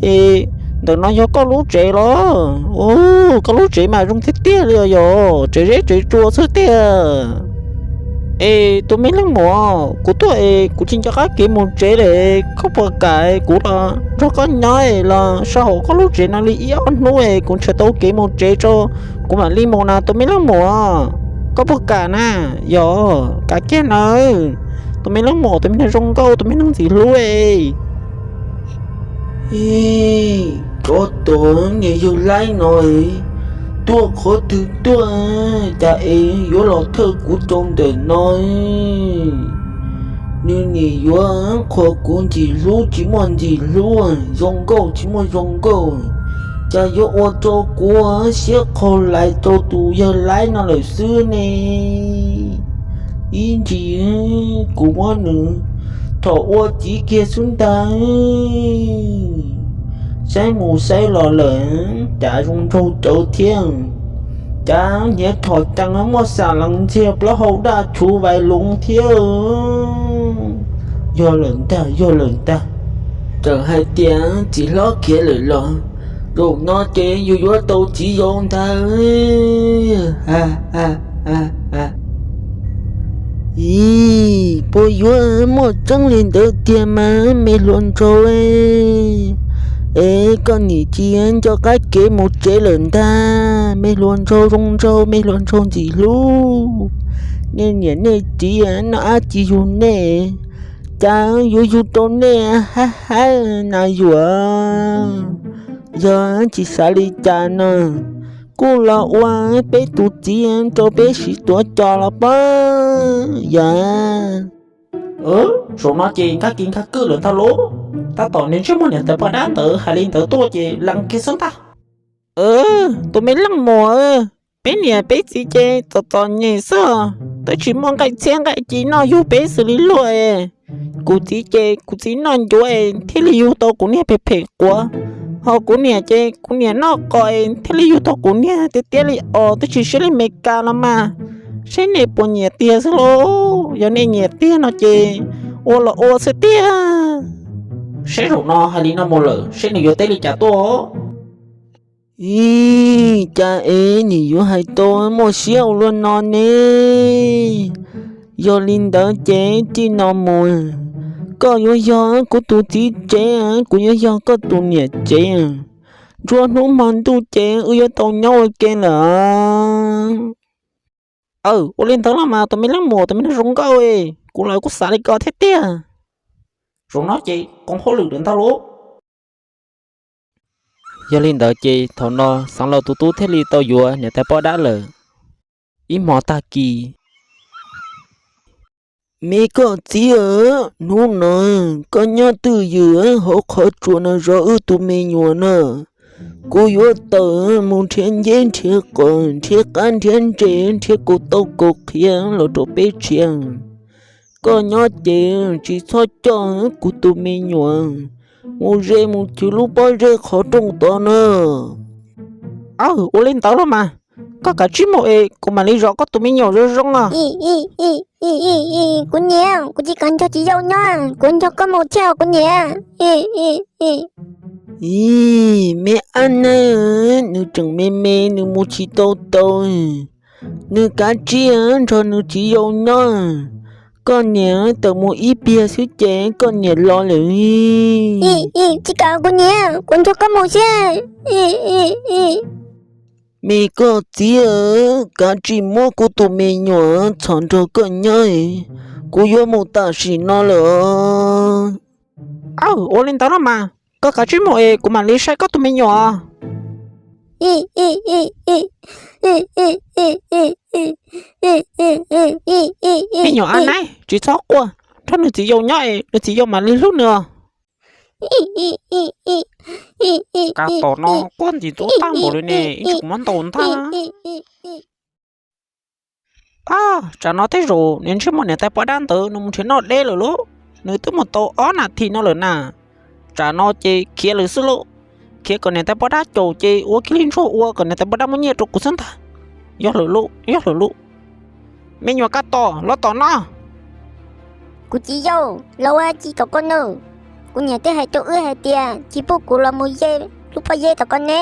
Es ntawm no yog koj lub tsev los? Koj lub tsev mas zoo tiag tiag li os, yog tsev zeb tsev tsua xwb tiag. Es tus me leej muam, kuv tuaj es kuv tsis nco qab kev mus tsev lawm, koj puas kam kuv los nrog koj nyob los so hauv koj lub tsev no li ib ob hnub es kuv nrhiav tau kev mus tsev tso, kuv mam li mus na tus me leej muam. Koj puas kam na? Yog kam kiag nawb, tus me leej muam, tus me neeg zoo nkauj, tus me neeg ntxim hlub. Tsov tom, niag yawg laib no tuaj qhov twg tuaj, cas es yuav los thawj kuv rau ntawm no? Nws niam yuav qhuas kuv ntxim hlub tsis muaj ntxim hlub, zoo nkauj tsis muaj zoo nkauj, cas yuav ua rau kuv siab qhau lais rau tus yawg laib no lawm xwb ne. Ib ntsis kuv muab nws thaum ua txiv kiag xwb ntag. Saib mus saib los lawm, cas zoo nraug tsawv thiab, cas hniav thom cees muaj xam lees ntxiag plaub hau daj tshuv vais loov thiab. Yog lawm ntag, yog lawm ntag. Txawm hais tias txiv hlob khiav lawm los, zaum no ces yus yuav tau txiv yau ntag. Ib, puas yuav muaj tseeb li ntawd tiag mas me hluas nraug? Es koj nim tsis nco qab kev mus tsev lawm ntag, me hluas nraug zoo nraug, me hluas nraug ntxim hlub. Nej niam nej txiv noj dab tsi yug nej, cas yuav yug tau nej hab hab na yuam? Yog tsis xav li cas no, kuj los ua peb tus txiv rau peb siv tuav cos los pob. Yog, zaum no ces nkag kis nkag kwj lawm ntag lauj. Tab tom niag ntsej muag niam tais poj dab ntawd hais li ntawd tuaj ces lees kiag xwb ntag. Tus me leej muam, peb niam peb txiv ces txom txom nyem xwb, twb tsis muaj nqaij txhiab nqaij ci noj yug peb xws li luag. Kuv txiv ces kuv txiv noj ncuav thiaj li yug tau kuv niag phem phem quav, ho kuv niam ces kuv niam noj qos thiaj li yug tau kuv niag tiab tiab li os, twb tsis siab li Meskas los mas. Seb nej puas nyiam tiag xwb lauj, yog nej nyiam tiag no ces ua los ua xwb tiag. Seb zaum no hais li no mus lawm seb nws yuav teb li cas tuaj. Ib, cas es nws yuav hais tau muaj siab ua luaj no ne? Yog li ntawd ces txij no mus, koj yuav yog kuv tus txiv tsev, kuv yuav yog koj tus niam tsev. Nruab hnub hmo ntuj ces wb yuav tau nyob ua ke lawm. Aw, ua li ntawd los mas tus me leej muam, tus me neeg zoo nkauj, kuv los kuj xav li ko thiab tiag. Zaum no ces qoos hauj lwm lawm ntag lauj. Yog li ntawd ces thaum no Xeev Laus tus tub thiaj li tau yuav niam tais poj dab lawm. Ib hmo tag kis, me koj txiv, hnub no koj nyob twj ywm hauv qhov tsua no zov wb tus me nyuam no. Kuv yuav tawm mus nrhiav nceb nrhiav qos, nrhiav qab nrhiav ntses, nrhiav kaus tau kaus qhiav los rau peb tshiab. Koj nyob ces tsis txhob coj kuv tus me nyuam mus ze mus chwv lub pob zeb qhov rooj tod na. Aw, ua li ntawd los mas, koj kav tsij mus es kuv mam li zov koj tus me nyuam zoo zoo os. Kuv niam, kuv tsis kam nrog txiv yau nyob, kuv nrog koj mus thiab kuv niam. Ib, me ab nab, nws tseem me me nws mus tsis tau tau, nws kav tsij nrog nws txiv yau nyob. Koj niam tawm mus ib pliag xwb ces koj niam los lawm. Tsis kam kuv niam, kuv nrog koj mus xwb. Me koj txiv, kav tsij muab kuv tus me nyuam txhom nrog koj nyob, kuv yuav mus tam sim no lawm. Aw, ua li ntawd los mas, koj kav tsij mus es kuv mam li saib koj tus me nyuam. Me nyuam ab nab, tsis txhob quaj, nrog nws txiv yau nyob es nws txiv yau mam li hlub nws os. Kav tom no quaj ntxim ntxub tag npaum li ne, ib tsam kuv muab ntaus ntag. Ab, tsam no tej zaum niag ntsej muag niam tais poj dab ntawd nws mus nrhiav noj deb lawm lauj. nws twb mus tau ob nas this no lawm na. Tsam no ces khiav lawm xwb lauj. Khiav kom niam tais poj dab caum ces ua kiag li ntsuag ua kom niam tais poj dab muab nyiaj rau kuv xwb ntag. Yog lawm lauj, yog lawm lauj. Me nyuam Kab Tom, los tom no. Kuv txiv yau, los ua dab tsi tom koj na? Kuv niam twb hais rau wb hais tias tsis pub kuv los mus ye lub pob zeb tom koj ne.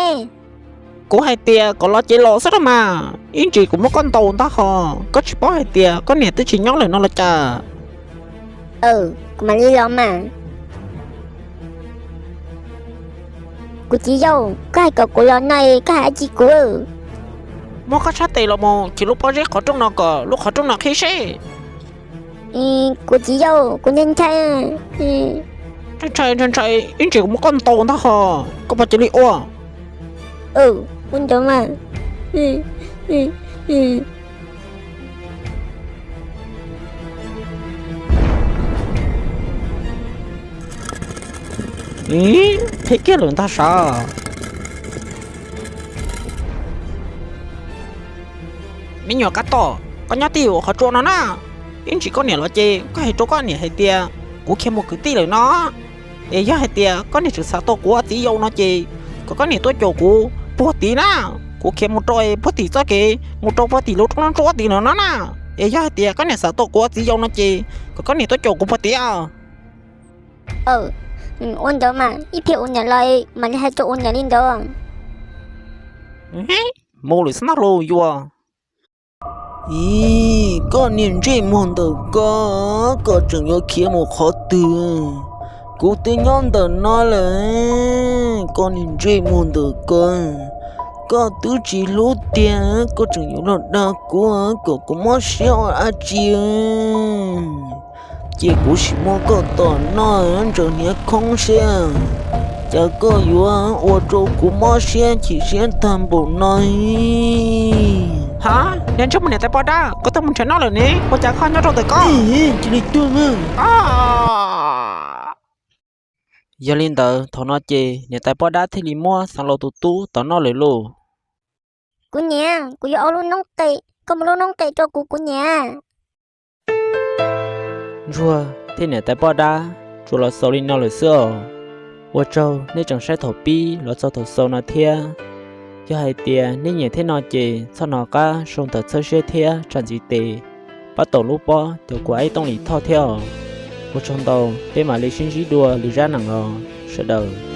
Kuv hais tias kom los ces los xwb rau mas, ib ntsis kuv muab koj ntaus ntag hos. Koj tsis paub hais tias koj niam twb tsis nyob lawm no los cas? Kuv mam li los mas. Kuv txiv yau, koj hais kom kuv los no koj hais dab tsi kuv? Muab koj sab tes los mus chiv lub pob zeb qhov rooj no kom lub qhov rooj no qhib seb. Kuv txiv yau, kuv ntshai ntshai. Ntshai ntshai ntshai, ib ntsis kuv muab koj ntaus ntag hos, koj puas cia li ua. Ua ntawd mas. Qhib kiag lawm ntag sav. Me nyuam Kab Tom, koj nyob twj ywm qhov tsua no na. Ib ntsis koj niam los ces koj hais rau koj niam hais tias kuv khiav mus kwv tij lawm no. Es yog hais tias koj niam tseem xav tau kuv ua txiv yau no ces kom koj niam tuaj caum kuv puag tid na. Kuv khiav mus rau puag tim txoj kev mus rau puag tim lub roob ntsuab tid no no na. Es yog hais tias koj niam xav tau kuv ua txiv yau no ces kom koj niam tuaj caum kuv puag tid. Ua ntawd mas ib pliag ua niam los mam li hais rau ua niam li ntawd. Mus lawm xwb ntag lauj yuav. Ib, koj niag ntsej muag ntawm koj, koj tseem yuav khiav mus qhov twg? Kuv twb nyob ntawm no lawm. Koj niag ntsej muag ntawm koj, koj twb tsis hlub tiag, koj tseem yuav los dag kuv kom kuv mob siab ua dab tsi? Ces kuv sim muab koj tom noj ntsaws hniav khoob seb cas koj yuav ua rau kuv mob siab chim siab tag npaum no. Ha, niag ntsej muag niam tais poj dab, koj twb mus nrhiav noj lawm ne, ua cas koj nyob rau ntawm koj? Cia li tuag. Yog li ntawd thaum no ces niam tais poj dab thiaj li muab Xeev Laus tus tub tom noj lawm lauj. Kuv niam, kuv yuav ua lub noob qes, koj muab lub noob qes rau kuv, kuv niam. Ntsuag thiab niam tais poj dab tsuas los xaus li no lawm xwb os. Ua tsaug nej tseem saib thaum pib los txog thaum xaus no thiab. Yog hais tias nej nyiam thiab no ces txhob hnov qab sau ntawv txhawb siab thiab tsa ntxiv tes, pab taus lub pob cov kuv ib tooj lis thoj thiab os. Ua tsaug ntau, peb mam li sib ntsib dua lwm zaj neeg os sawv daws.